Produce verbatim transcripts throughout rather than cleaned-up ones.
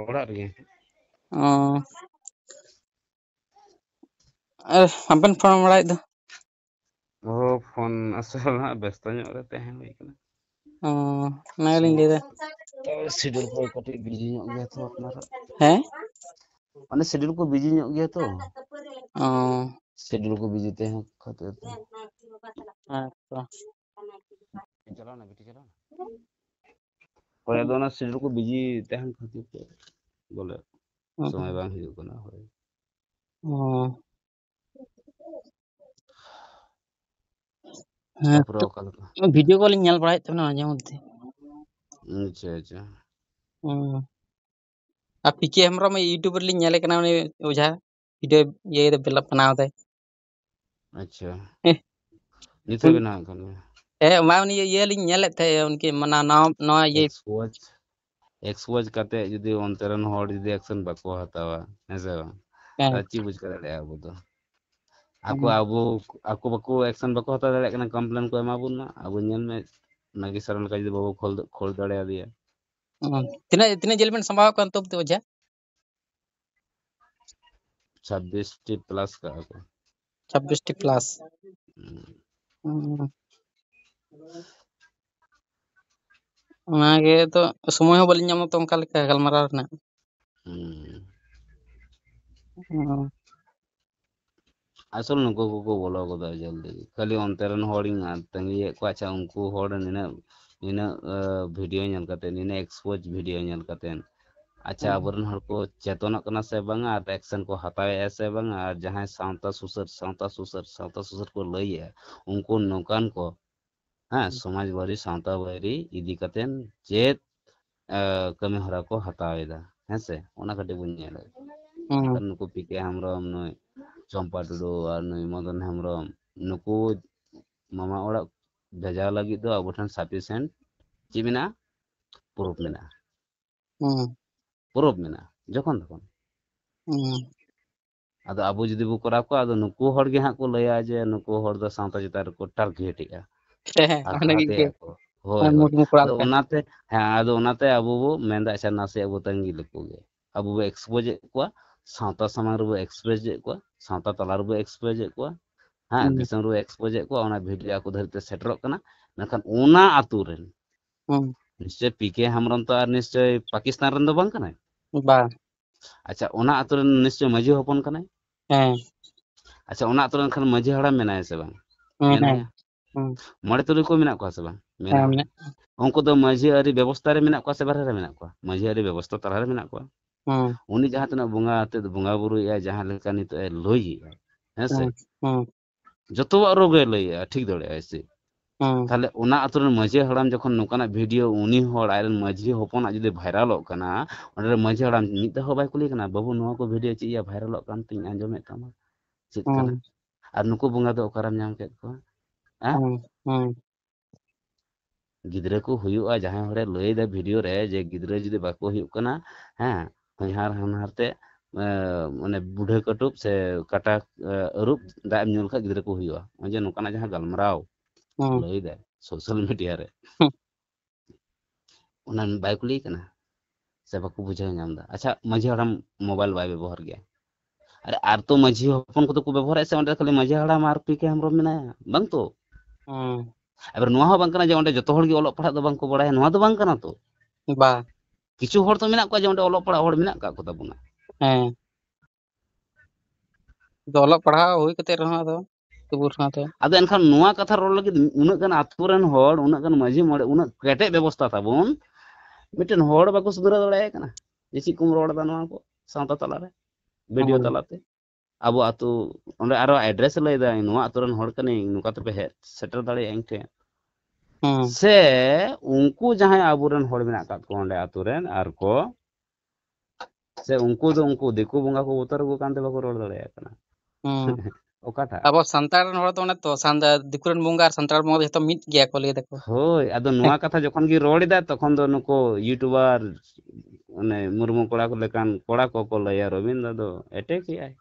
ᱚᱲᱟᱜ ᱨᱮᱜᱮ᱾ ᱚ᱾ ᱟᱵᱮᱱ ᱯᱷᱳᱱ ᱵᱟᱲᱟᱭᱮᱫ ᱫᱚ? ᱚ, ᱯᱷᱳᱱ ᱟᱥᱚᱞ ᱦᱟᱸᱜ ᱵᱮᱥᱛᱚ ᱧᱚᱜ ᱨᱮ ᱛᱟᱦᱮᱸ ᱦᱩᱭ ᱠᱟᱱᱟ᱾ ᱚ, ᱚᱱᱟ ᱜᱮᱞᱤᱧ ᱞᱟᱹᱭᱫᱟ᱾ ᱥᱤᱰᱩᱞ ᱠᱚ ᱠᱟᱹᱴᱤᱡ ᱵᱤᱡᱤ ᱧᱚᱜ ᱜᱮᱭᱟ ᱛᱚ ᱟᱯᱱᱟᱨᱟᱜ᱾ ᱦᱮᱸ? ᱢᱟᱱᱮ ᱥᱤᱰᱩᱞ ᱠᱚ ᱵᱤᱡᱤ ᱧᱚᱜ ᱜᱮᱭᱟ ᱛᱚ᱾ ᱚ᱾ ᱥᱤᱰᱩᱞ ᱠᱚ ᱵᱤᱡᱤ ᱛᱟᱦᱮᱸ ᱠᱷᱟᱹᱛᱤᱨ ᱛᱮ᱾ ᱦᱮᱸ ᱛᱚ᱾ ᱪᱟᱞᱟᱣ ᱱᱟ, ᱵᱤᱴᱤ ᱪᱟᱞᱟᱣ ᱱᱟ? ᱦᱳᱭ, ᱟᱫᱚ ᱚᱱᱟ ᱥᱤᱰᱩᱞ ᱠᱚ ᱵᱤᱡᱤ ᱛᱟᱦᱮᱱ ᱠᱷᱟᱹᱛᱤᱨ ᱛᱮ ᱵᱚᱞᱮ ᱦᱩᱸ᱾ ᱥᱚᱢᱚᱭ ᱵᱟᱝ ᱦᱩᱭᱩᱜ ᱠᱟᱱᱟ᱾ ᱦᱳᱭ᱾ ᱚ᱾ ᱦᱮᱸ, ᱛᱟᱯᱚᱨᱮ ᱛᱚ ᱚᱠᱟ ᱞᱮᱠᱟ? ᱵᱷᱤᱰᱤᱭᱳ ᱠᱚᱞᱤᱧ ᱧᱮᱞ ᱵᱟᱲᱟᱭᱮᱫ ᱛᱟᱵᱮᱱᱟ ᱢᱟᱡᱷᱮ ᱢᱚᱫᱽᱫᱷᱮ᱾ ᱟᱪᱪᱷᱟ, ᱟᱪᱪᱷᱟ᱾ ᱦᱩᱸ᱾ ᱟᱨ ᱯᱤ ᱠᱮ ᱦᱮᱢᱵᱨᱚᱢ YouTube ᱨᱮᱞᱤᱧ ᱧᱮᱞᱮ ᱠᱟᱱᱟ, ᱩᱱᱤ ᱚᱡᱷᱟ ᱵᱷᱤᱰᱤᱭᱳ ᱤᱭᱟᱹᱭ ᱫᱟ, ᱵᱮᱞᱟ ᱵᱮᱱᱟᱣ ᱫᱟᱭ᱾ ᱟᱪᱪᱷᱟ᱾ ᱦᱮᱸ᱾ ᱱᱤᱛᱚᱜ ᱩᱱ-, ᱵᱮᱱᱟᱣ ᱠᱟᱱ ᱜᱮᱭᱟ? ᱦᱮᱸ, ᱢᱟ ᱩᱱᱤ ᱤᱭᱟᱹ ᱞᱤᱧ ᱧᱮᱞᱮᱫ ᱛᱟᱦᱮᱸᱫ, ᱩᱱᱠᱤ ᱢᱟᱱᱟ ᱱᱟᱣᱟ, ᱱᱚᱣᱟ ᱤᱭᱟᱹ᱾ Expose, expose ᱠᱟᱛᱮ ᱡᱩᱫᱤ ᱚᱱᱛᱮ ᱨᱮᱱ ᱦᱚᱲ ᱡᱩᱫᱤ action ᱵᱟᱠᱚ ᱦᱟᱛᱟᱣᱟ, ᱦᱮᱸ ᱥᱮ ᱵᱟᱝ? ᱦᱮᱸ᱾ ᱛᱟᱦᱞᱮ ᱪᱮᱫ ᱵᱚ ᱪᱤᱠᱟᱹ ᱫᱟᱲᱮᱭᱟᱜᱼᱟ ᱟᱵᱚ ᱫᱚ? ᱟᱠᱚ, ᱦᱩᱸ᱾ ᱟᱵᱚ, ᱟᱠᱚ ᱵᱟᱠᱚ action ᱵᱟᱠᱚ ᱦᱟᱛᱟᱣ ᱫᱟᱲᱮᱭᱟᱜ ᱠᱟᱱᱟ, complain ᱠᱚ ᱮᱢᱟ ᱵᱚᱱ ᱢᱟ᱾ ᱟᱵᱚ ᱧᱮᱞ ᱢᱮ, ᱱᱟᱜᱮᱥᱚᱨ ᱞᱮᱠᱟ ᱡᱩᱫᱤ ᱵᱟᱵᱚ ᱠᱷᱳᱞ, ᱠᱷᱳᱞ ᱫᱟᱲᱮᱭᱟᱫᱮᱭᱟ᱾ ᱦᱩᱸ᱾ ᱛᱤᱱᱟᱹᱜ, ᱛᱤᱱᱟᱹᱜ ᱡᱤᱞ ᱵᱮᱱ ᱥᱟᱢᱵᱟᱣ ᱠᱟᱜ ᱱᱤᱛᱚᱜ ᱚᱵᱫᱤ ᱚᱡᱷᱟ? ᱪᱷᱟᱵᱵᱤᱥ ᱴᱤ plus ᱠᱟᱜᱼᱟ ᱠᱚ᱾ ᱪᱷᱟᱵᱵᱤᱥ ᱴᱤ plus᱾ ᱦᱩᱸ᱾ ᱦᱩᱸ᱾ ᱚᱱᱟᱜᱮ ᱛᱚ, ᱥᱚᱢᱚᱭ ᱦᱚᱸ ᱵᱟᱹᱞᱤᱧ ᱧᱟᱢᱟ ᱛᱚ ᱚᱱᱠᱟ ᱞᱮᱠᱟ ᱜᱟᱞᱢᱟᱨᱟᱣ ᱨᱮᱱᱟᱜ᱾ ᱦᱩᱸ᱾ ᱦᱩᱸ᱾ ᱟᱥᱚᱞ ᱱᱩᱠᱩ ᱠᱚᱠᱚ ᱵᱚᱞᱚ ᱜᱚᱫᱚᱜᱼᱟ ᱡᱚᱞᱫᱤ᱾ ᱠᱷᱟᱹᱞᱤ ᱚᱱᱛᱮ ᱨᱮᱱ ᱦᱚᱲᱤᱧ ᱛᱟᱺᱜᱤᱭᱮᱫ ᱠᱚᱣᱟ, ᱟᱪᱪᱷᱟ, ᱩᱱᱠᱩ ᱦᱚᱲ ᱱᱤᱱᱟᱹᱜ, ᱱᱤᱱᱟᱹᱜ, ᱟ, video ᱧᱮᱞ ᱠᱟᱛᱮ, ᱱᱤᱱᱟᱹᱜ expose video ᱧᱮᱞ ᱠᱟᱛᱮ, ᱟᱪᱪᱷᱟ, ᱦᱩᱸ᱾ ᱟᱵᱚᱨᱮᱱ ᱦᱚᱲ ᱠᱚ ᱪᱮᱛᱚᱱᱚᱜ ᱠᱟᱱᱟ ᱥᱮ ᱵᱟᱝᱟ ᱟᱨ action ᱠᱚ ᱦᱟᱛᱟᱣᱮᱫᱼᱟ ᱥᱮ ᱵᱟᱝᱟ, ᱟᱨ ᱡᱟᱦᱟᱸᱭ ᱥᱟᱶᱛᱟ ᱥᱩᱥᱟᱹᱨ, ᱥᱟᱶᱛᱟ ᱥᱩᱥᱟᱹᱨ, ᱥᱟᱶᱛᱟ ᱥᱩᱥᱟᱹᱨ ᱠᱚ ᱞᱟᱹᱭᱮᱫᱼᱟ, ᱩᱱᱠᱩ ᱱᱚᱝᱠᱟᱱ ᱠᱚ, ᱦᱮᱸ, ᱦᱩᱸ᱾ ᱥᱚᱢᱟᱡᱽ ᱵᱟᱹᱨᱤ, ᱥᱟᱶᱛᱟ ᱵᱟᱹᱨᱤ ᱤᱫᱤ ᱠᱟᱛᱮ ᱪᱮᱫ, ᱮ, ᱠᱟᱹᱢᱤ ᱦᱚᱨᱟ ᱠᱚ ᱦᱟᱛᱟᱣ ᱮᱫᱟ, ᱦᱮᱸ ᱥᱮ? ᱚᱱᱟ ᱠᱟᱹᱴᱤᱡ ᱵᱚᱱ ᱧᱮᱞᱟ᱾ ᱦᱩᱸ᱾ ᱟᱨ ᱱᱩᱠᱩ ᱯᱤ ᱠᱮ ᱦᱮᱢᱵᱨᱚᱢ, ᱱᱩᱭ ᱪᱚᱢᱯᱟ ᱴᱩᱰᱩ ᱟᱨ ᱱᱩᱭ ᱢᱚᱫᱚᱱ ᱦᱮᱢᱵᱨᱚᱢ, ᱱᱩᱠᱩ ᱢᱟᱢᱟ ᱚᱲᱟᱜ ᱵᱷᱮᱡᱟᱣ ᱞᱟᱹᱜᱤᱫ ᱫᱚ ᱟᱵᱚ ᱴᱷᱮᱱ sufficient ᱪᱮᱫ ᱢᱮᱱᱟᱜᱼᱟ? Proof ᱢᱮᱱᱟᱜᱼᱟ᱾ ᱦᱩᱸ᱾ Proof ᱢᱮᱱᱟᱜᱼᱟ, ᱡᱚᱠᱷᱚᱱ ᱛᱚᱠᱷᱚᱱ᱾ ᱦᱩᱸ᱾ ᱟᱫᱚ ᱟᱵᱚ ᱡᱩᱫᱤ ᱵᱚ ᱠᱚᱨᱟᱣ ᱠᱚᱣᱟ, ᱟᱫᱚ ᱱᱩᱠᱩ ᱦᱚᱲ ᱜᱮ ᱦᱟᱸᱜ ᱠᱚ ᱞᱟᱹᱭᱟ ᱡᱮ ᱱᱩᱠᱩ ᱦᱚᱲ ᱫᱚ ᱥᱟᱶᱛᱟ ᱪᱮᱛᱟᱱ ᱨᱮᱠᱚ target ᱮᱜᱼᱟ, ᱦᱮᱸ, ᱦᱮᱸ, ᱚᱱᱟ ᱜᱮ ᱦᱟᱛᱟᱣᱮᱫᱼᱟ ᱠᱚ᱾ ᱦᱳᱭ, ᱦᱳᱭ᱾ ᱢᱩᱨᱢᱩ ᱠᱚᱲᱟ ᱟᱫᱚ ᱞᱮᱠᱟ᱾ ᱚᱱᱟᱛᱮ, ᱦᱮᱸ, ᱟᱫᱚ ᱚᱱᱟᱛᱮ ᱟᱵᱚ ᱵᱚ ᱢᱮᱱᱫᱟ, ᱟᱪᱪᱷᱟ, ᱱᱟᱥᱮ ᱟᱵᱚ ᱛᱟᱺᱜᱤ ᱞᱮᱠᱚ ᱜᱮ᱾ ᱟᱵᱚ ᱵᱚ expose ᱮᱫ ᱠᱚᱣᱟ, ᱥᱟᱶᱛᱟ ᱥᱟᱢᱟᱝ ᱨᱮᱵᱚ expose ᱮᱫ ᱠᱚᱣᱟ, ᱥᱟᱶᱛᱟ ᱛᱟᱞᱟ ᱨᱮᱵᱚ expose ᱮᱫ ᱠᱚᱣᱟ, ᱦᱮᱸ, ᱦᱩᱸ᱾ ᱫᱤᱥᱚᱢ ᱨᱮᱵᱚ expose ᱮᱫ ᱠᱚᱣᱟ, ᱚᱱᱟ video ᱟᱠᱚ ᱫᱷᱟᱹᱨᱤᱡ ᱛᱮ ᱥᱮᱴᱮᱨᱚᱜ ᱠᱟᱱᱟ᱾ ᱢᱮᱱᱠᱷᱟᱱ ᱚᱱᱟ ᱟᱛᱳ ᱨᱮᱱ ᱦᱩᱸ᱾ ᱱᱤᱥᱪᱚᱭ ᱯᱤ ᱠᱮ ᱦᱮᱢᱵᱨᱚᱢ ᱛᱚ ᱟᱨ ᱱᱤᱥᱪᱚᱭ ᱯᱟᱠᱤᱥᱛᱟᱱ ᱨᱮᱱ ᱫᱚ ᱵᱟᱝ ᱠᱟᱱᱟᱭ? ᱵᱟᱝ᱾ ᱟᱪᱪᱷᱟ, ᱚᱱᱟ ᱟᱛᱳ ᱨᱮᱱ ᱱᱤᱥᱪᱚᱭ ᱢᱟᱹᱡᱷᱤ ᱦᱚᱯᱚᱱ ᱠᱟᱱᱟᱭ? ᱦᱮᱸ᱾ ᱟᱪᱪᱷᱟ, ᱚᱱᱟ ᱟᱛᱳ ᱨᱮᱱ ᱠᱷᱟᱱ ᱢᱟᱹᱡᱷᱤ ᱦᱟᱲᱟᱢ ᱢᱮᱱᱟᱭᱟ ᱥᱮ ᱵᱟᱝ? ᱦᱮᱸ, ᱢᱮᱱᱟᱭᱟ᱾ ᱦᱮᱸ᱾ ᱦᱩᱸ᱾ ᱢᱚᱬᱮ ᱛᱩᱨᱩᱭ ᱠᱚ ᱢᱮᱱᱟᱜ ᱠᱚᱣᱟ ᱥᱮ ᱵᱟᱝ? ᱦᱮᱸ, ᱢᱮᱱᱟᱭᱟ᱾ ᱢᱮᱱᱟᱜ ᱠᱚᱣᱟ᱾ ᱩᱱᱠᱩ ᱫᱚ ᱢᱟᱹᱡᱷᱤ ᱟᱹᱨᱤ ᱵᱮᱵᱚᱥᱛᱟ ᱨᱮ ᱢᱮᱱᱟᱜ ᱠᱚᱣᱟ ᱥᱮ ᱵᱟᱦᱨᱮ ᱨᱮ ᱢᱮᱱᱟᱜ ᱠᱚᱣᱟ? ᱢᱟᱹᱡᱷᱤ ᱟᱹᱨᱤ ᱵᱮᱵᱚᱥᱛᱟ ᱛᱟᱞᱟ ᱨᱮ ᱢᱮᱱᱟᱜ ᱠᱚᱣᱟ᱾ ᱦᱩᱸ᱾ ᱩᱱᱤ ᱡᱟᱦᱟᱸ ᱛᱤᱱᱟᱹᱜ ᱵᱚᱸᱜᱟ ᱟᱛᱮᱫ ᱵᱚᱸᱜᱟ ᱵᱩᱨᱩᱭᱮᱫᱼᱟ, ᱡᱟᱦᱟᱸ ᱞᱮᱠᱟ ᱱᱤᱛᱚᱜ ᱮ ᱞᱟᱹᱭᱮᱫᱼᱟ, ᱦᱮᱸ ᱥᱮ? ᱦᱩᱸ, ᱦᱩᱸ᱾ ᱡᱚᱛᱚᱣᱟᱜ ᱨᱳᱜᱽ ᱮ ᱞᱟᱹᱭᱮᱜᱼᱟ, ᱴᱷᱤᱠ ᱫᱟᱲᱮᱭᱟᱜᱼᱟᱭ ᱥᱮ? ᱦᱩᱸ᱾ ᱛᱟᱦᱞᱮ ᱚᱱᱟ ᱟᱛᱳ ᱨᱮᱱ ᱢᱟᱹᱡᱷᱤ ᱦᱟᱲᱟᱢ ᱡᱚᱠᱷᱚᱱ ᱱᱚᱝᱠᱟᱱᱟᱜ video ᱩᱱᱤ ᱦᱚᱲ ᱟᱡᱨᱮᱱ ᱢᱟᱹᱡᱷᱤ ᱦᱚᱯᱚᱱᱟᱜ ᱡᱩᱫᱤ viralᱚᱜ ᱠᱟᱱᱟ, ᱚᱸᱰᱮ ᱨᱮ ᱢᱟᱹᱡᱷᱤ ᱦᱟᱲᱟᱢ ᱢᱤᱫ ᱫᱷᱟᱣ ᱦᱚᱸ ᱵᱟᱭ ᱠᱩᱞᱤ ᱠᱟᱱᱟ, "ᱵᱟᱹᱵᱩ, ᱱᱚᱣᱟ ᱠᱚ video ᱪᱮᱫ ᱭᱟ viralᱚᱜ ᱠᱟᱱ ᱛᱤᱧ ᱟᱸᱡᱚᱢᱮᱫ ᱛᱟᱢᱟ? ᱪᱮᱫ ᱦᱩᱸ᱾ ᱠᱟᱱᱟ? ᱟᱨ ᱱᱩᱠᱩ ᱵᱚᱸᱜᱟ ᱫᱚ ᱚᱠᱟᱨᱮᱢ ᱧᱟᱢ ᱠᱮᱫ ᱠᱚᱣᱟ?" ᱦᱮᱸ? ᱦᱩᱸ, ᱦᱩᱸ᱾ ᱜᱤᱫᱽᱨᱟᱹ ᱠᱚ ᱦᱩᱭᱩᱜᱼᱟ, ᱡᱟᱦᱟᱸᱭ ᱦᱚᱲᱮ ᱞᱟᱹᱭ ᱫᱟ video ᱨᱮ ᱡᱮ ᱜᱤᱫᱽᱨᱟᱹ ᱡᱩᱫᱤ ᱵᱟᱠᱚ ᱦᱩᱭᱩᱜ ᱠᱟᱱᱟ, ᱦᱮᱸ, ᱦᱚᱧᱦᱟᱨ ᱦᱟᱱᱦᱟᱨ ᱛᱮ, ᱮ, ᱢᱟᱱᱮ ᱵᱩᱰᱷᱟᱹ ᱠᱟᱹᱴᱩᱵ ᱥᱮ ᱠᱟᱴᱟ, ᱮ, ᱟᱹᱨᱩᱵ ᱫᱟᱜ ᱮᱢ ᱧᱩ ᱞᱮᱠᱷᱟᱡ ᱜᱤᱫᱽᱨᱟᱹ ᱠᱚ ᱦᱩᱭᱩᱜᱼᱟ᱾ ᱱᱚᱜᱼᱚᱭ ᱡᱮ ᱱᱚᱝᱠᱟᱱᱟᱜ ᱡᱟᱦᱟᱸ ᱜᱟᱞᱢᱟᱨᱟᱣ ᱦᱩᱸ᱾ ᱞᱟᱹᱭ ᱫᱟᱭ social media ᱨᱮ, ᱦᱩᱸ᱾ ᱚᱱᱟ ᱵᱟᱭ ᱠᱩᱞᱤᱭᱮ ᱠᱟᱱᱟ ᱥᱮ ᱵᱟᱠᱚ ᱵᱩᱡᱷᱟᱹᱣ ᱧᱟᱢ ᱮᱫᱟ? ᱟᱪᱪᱷᱟ, ᱢᱟᱹᱡᱷᱤ ᱦᱟᱲᱟᱢ mobile ᱵᱟᱭ ᱵᱮᱵᱚᱦᱟᱨ ᱜᱮᱭᱟ? ᱟᱨ, ᱟᱨ ᱛᱚ ᱢᱟᱹᱡᱷᱤ ᱦᱚᱯᱚᱱ ᱠᱚᱫᱚ ᱠᱚ ᱵᱮᱵᱚᱦᱟᱨᱮᱫ ᱥᱮ, ᱚᱸᱰᱮ ᱠᱷᱟᱹᱞᱤ ᱢᱟᱹᱡᱷᱤ ᱦᱟᱲᱟᱢ ᱟᱨ ᱯᱤ ᱠᱮ ᱦᱮᱢᱵᱨᱚᱢ ᱢᱮᱱᱟᱭᱟ, ᱵᱟᱝ ᱛᱚ? ᱦᱩᱸ᱾ ᱮᱵᱟᱨ ᱱᱚᱣᱟ ᱦᱚᱸ ᱵᱟᱝ ᱠᱟᱱᱟ ᱡᱮ ᱚᱸᱰᱮ ᱡᱚᱛᱚ ᱦᱚᱲ ᱜᱮ ᱚᱞᱚᱜ ᱯᱟᱲᱦᱟᱜ ᱫᱚ ᱵᱟᱝ ᱠᱚ ᱵᱟᱲᱟᱭᱟ, ᱱᱚᱣᱟ ᱫᱚ ᱵᱟᱝ ᱠᱟᱱᱟ ᱛᱚ᱾ ᱵᱟ᱾ ᱠᱤᱪᱷᱩ ᱦᱚᱲ ᱛᱚ ᱢᱮᱱᱟᱜ ᱠᱚᱣᱟ ᱡᱮ ᱚᱸᱰᱮ ᱚᱞᱚᱜ ᱯᱟᱲᱦᱟᱜ ᱦᱚᱲ ᱢᱮᱱᱟᱜ ᱠᱟᱜ ᱠᱚ ᱛᱟᱵᱚᱱᱟ᱾ ᱦᱮᱸ᱾ ᱟᱫᱚ ᱚᱞᱚᱜ ᱯᱟᱲᱦᱟᱣ ᱦᱩᱭ ᱠᱟᱛᱮ ᱨᱮᱦᱚᱸ ᱟᱫᱚ ᱛᱩᱵᱩ ᱨᱮᱦᱚᱸ ᱟᱫᱚ᱾ ᱟᱫᱚ ᱮᱱᱠᱷᱟᱱ ᱱᱚᱣᱟ ᱠᱟᱛᱷᱟ ᱨᱚᱲ ᱞᱟᱹᱜᱤᱫ ᱩᱱᱟᱹᱜ ᱜᱟᱱ ᱟᱛᱳ ᱨᱮᱱ ᱦᱚᱲ, ᱩᱱᱟᱹᱜ ᱜᱟᱱ ᱢᱟᱹᱡᱷᱤ ᱢᱚᱬᱮ, ᱩᱱᱟᱹᱜ ᱠᱮᱴᱮᱡ ᱵᱮᱵᱚᱥᱛᱷᱟ ᱛᱟᱵᱚᱱ, ᱢᱤᱫᱴᱮᱱ ᱦᱚᱲ ᱵᱟᱠᱚ ᱥᱩᱫᱷᱨᱟᱹᱣ ᱫᱟᱲᱮᱭᱟᱭ ᱠᱟᱱᱟ ᱡᱮ ᱪᱮᱫ ᱠᱚᱢ ᱨᱚᱲ ᱮᱫᱟ ᱱᱚᱣᱟ ᱠᱚ ᱥᱟᱶᱛᱟ ᱛᱟᱞᱟᱨᱮ, video ᱦᱩᱸ᱾ ᱛᱟᱞᱟᱛᱮ᱾ ᱟᱵᱚ ᱟᱛᱳ, ᱚᱸᱰᱮ ᱟᱨᱚ address ᱮ ᱞᱟᱹᱭ ᱮᱫᱟ, "ᱱᱚᱣᱟ ᱟᱛᱳ ᱨᱮᱱ ᱦᱚᱲ ᱠᱟᱹᱱᱟᱹᱧ, ᱱᱚᱝᱠᱟ ᱛᱮᱯᱮ ᱦᱮᱡ ᱥᱮᱴᱮᱨ ᱫᱟᱲᱮᱭᱟᱜᱼᱟ ᱤᱧ ᱴᱷᱮᱱ᱾" ᱦᱩᱸ᱾ ᱥᱮ ᱩᱱᱠᱩ ᱡᱟᱦᱟᱸᱭ ᱟᱵᱚᱨᱮᱱ ᱦᱚᱲ ᱢᱮᱱᱟᱜ ᱟᱠᱟᱫ ᱠᱚᱣᱟ ᱚᱸᱰᱮ ᱟᱛᱳ ᱨᱮᱱ, ᱟᱨ ᱠᱚ, ᱥᱮ ᱩᱱᱠᱩ ᱫᱚ ᱩᱱᱠᱩ ᱫᱤᱠᱩ ᱵᱚᱸᱜᱟ ᱠᱚ ᱵᱚᱛᱚᱨ ᱟᱠᱚ ᱠᱟᱱᱛᱮ ᱵᱟᱠᱚ ᱨᱚᱲ ᱫᱟᱲᱮᱭᱟᱜ ᱠᱟᱱᱟ? ᱦᱩᱸ᱾ ᱚᱠᱟᱴᱟᱜ? ᱟᱵᱚ ᱥᱟᱱᱛᱟᱲ ᱨᱮᱱ ᱦᱚᱲ ᱫᱚ ᱚᱱᱮ ᱛᱚ, ᱥᱟᱱᱛᱟᱲ, ᱫᱤᱠᱩ ᱨᱮᱱ ᱵᱚᱸᱜᱟ ᱟᱨ ᱥᱟᱱᱛᱟᱲ ᱵᱚᱸᱜᱟ ᱫᱚ ᱡᱷᱚᱛᱚ ᱢᱤᱫ ᱜᱮᱭᱟ ᱠᱚ, ᱞᱟᱹᱭ ᱫᱟᱠᱚ᱾ ᱦᱳᱭ, ᱟᱫᱚ ᱱᱚᱣᱟ ᱠᱟᱛᱷᱟ ᱡᱚᱠᱷᱚᱱ ᱜᱮ ᱨᱚᱲ ᱮᱫᱟ, ᱛᱚᱠᱷᱚᱱ ᱫᱚ ᱱᱩᱠᱩ YouTuber, ᱚᱱᱮ ᱢᱩᱨᱢᱩ ᱠᱚᱲᱟ ᱠᱚ ᱞᱮᱠᱟᱱ ᱠᱚᱲᱟ ᱠᱚᱠᱚ ᱞᱟᱹᱭᱟ, "ᱨᱚᱵᱤᱱ ᱫᱟ ᱫᱚ attack ᱮᱜᱼᱟᱭ,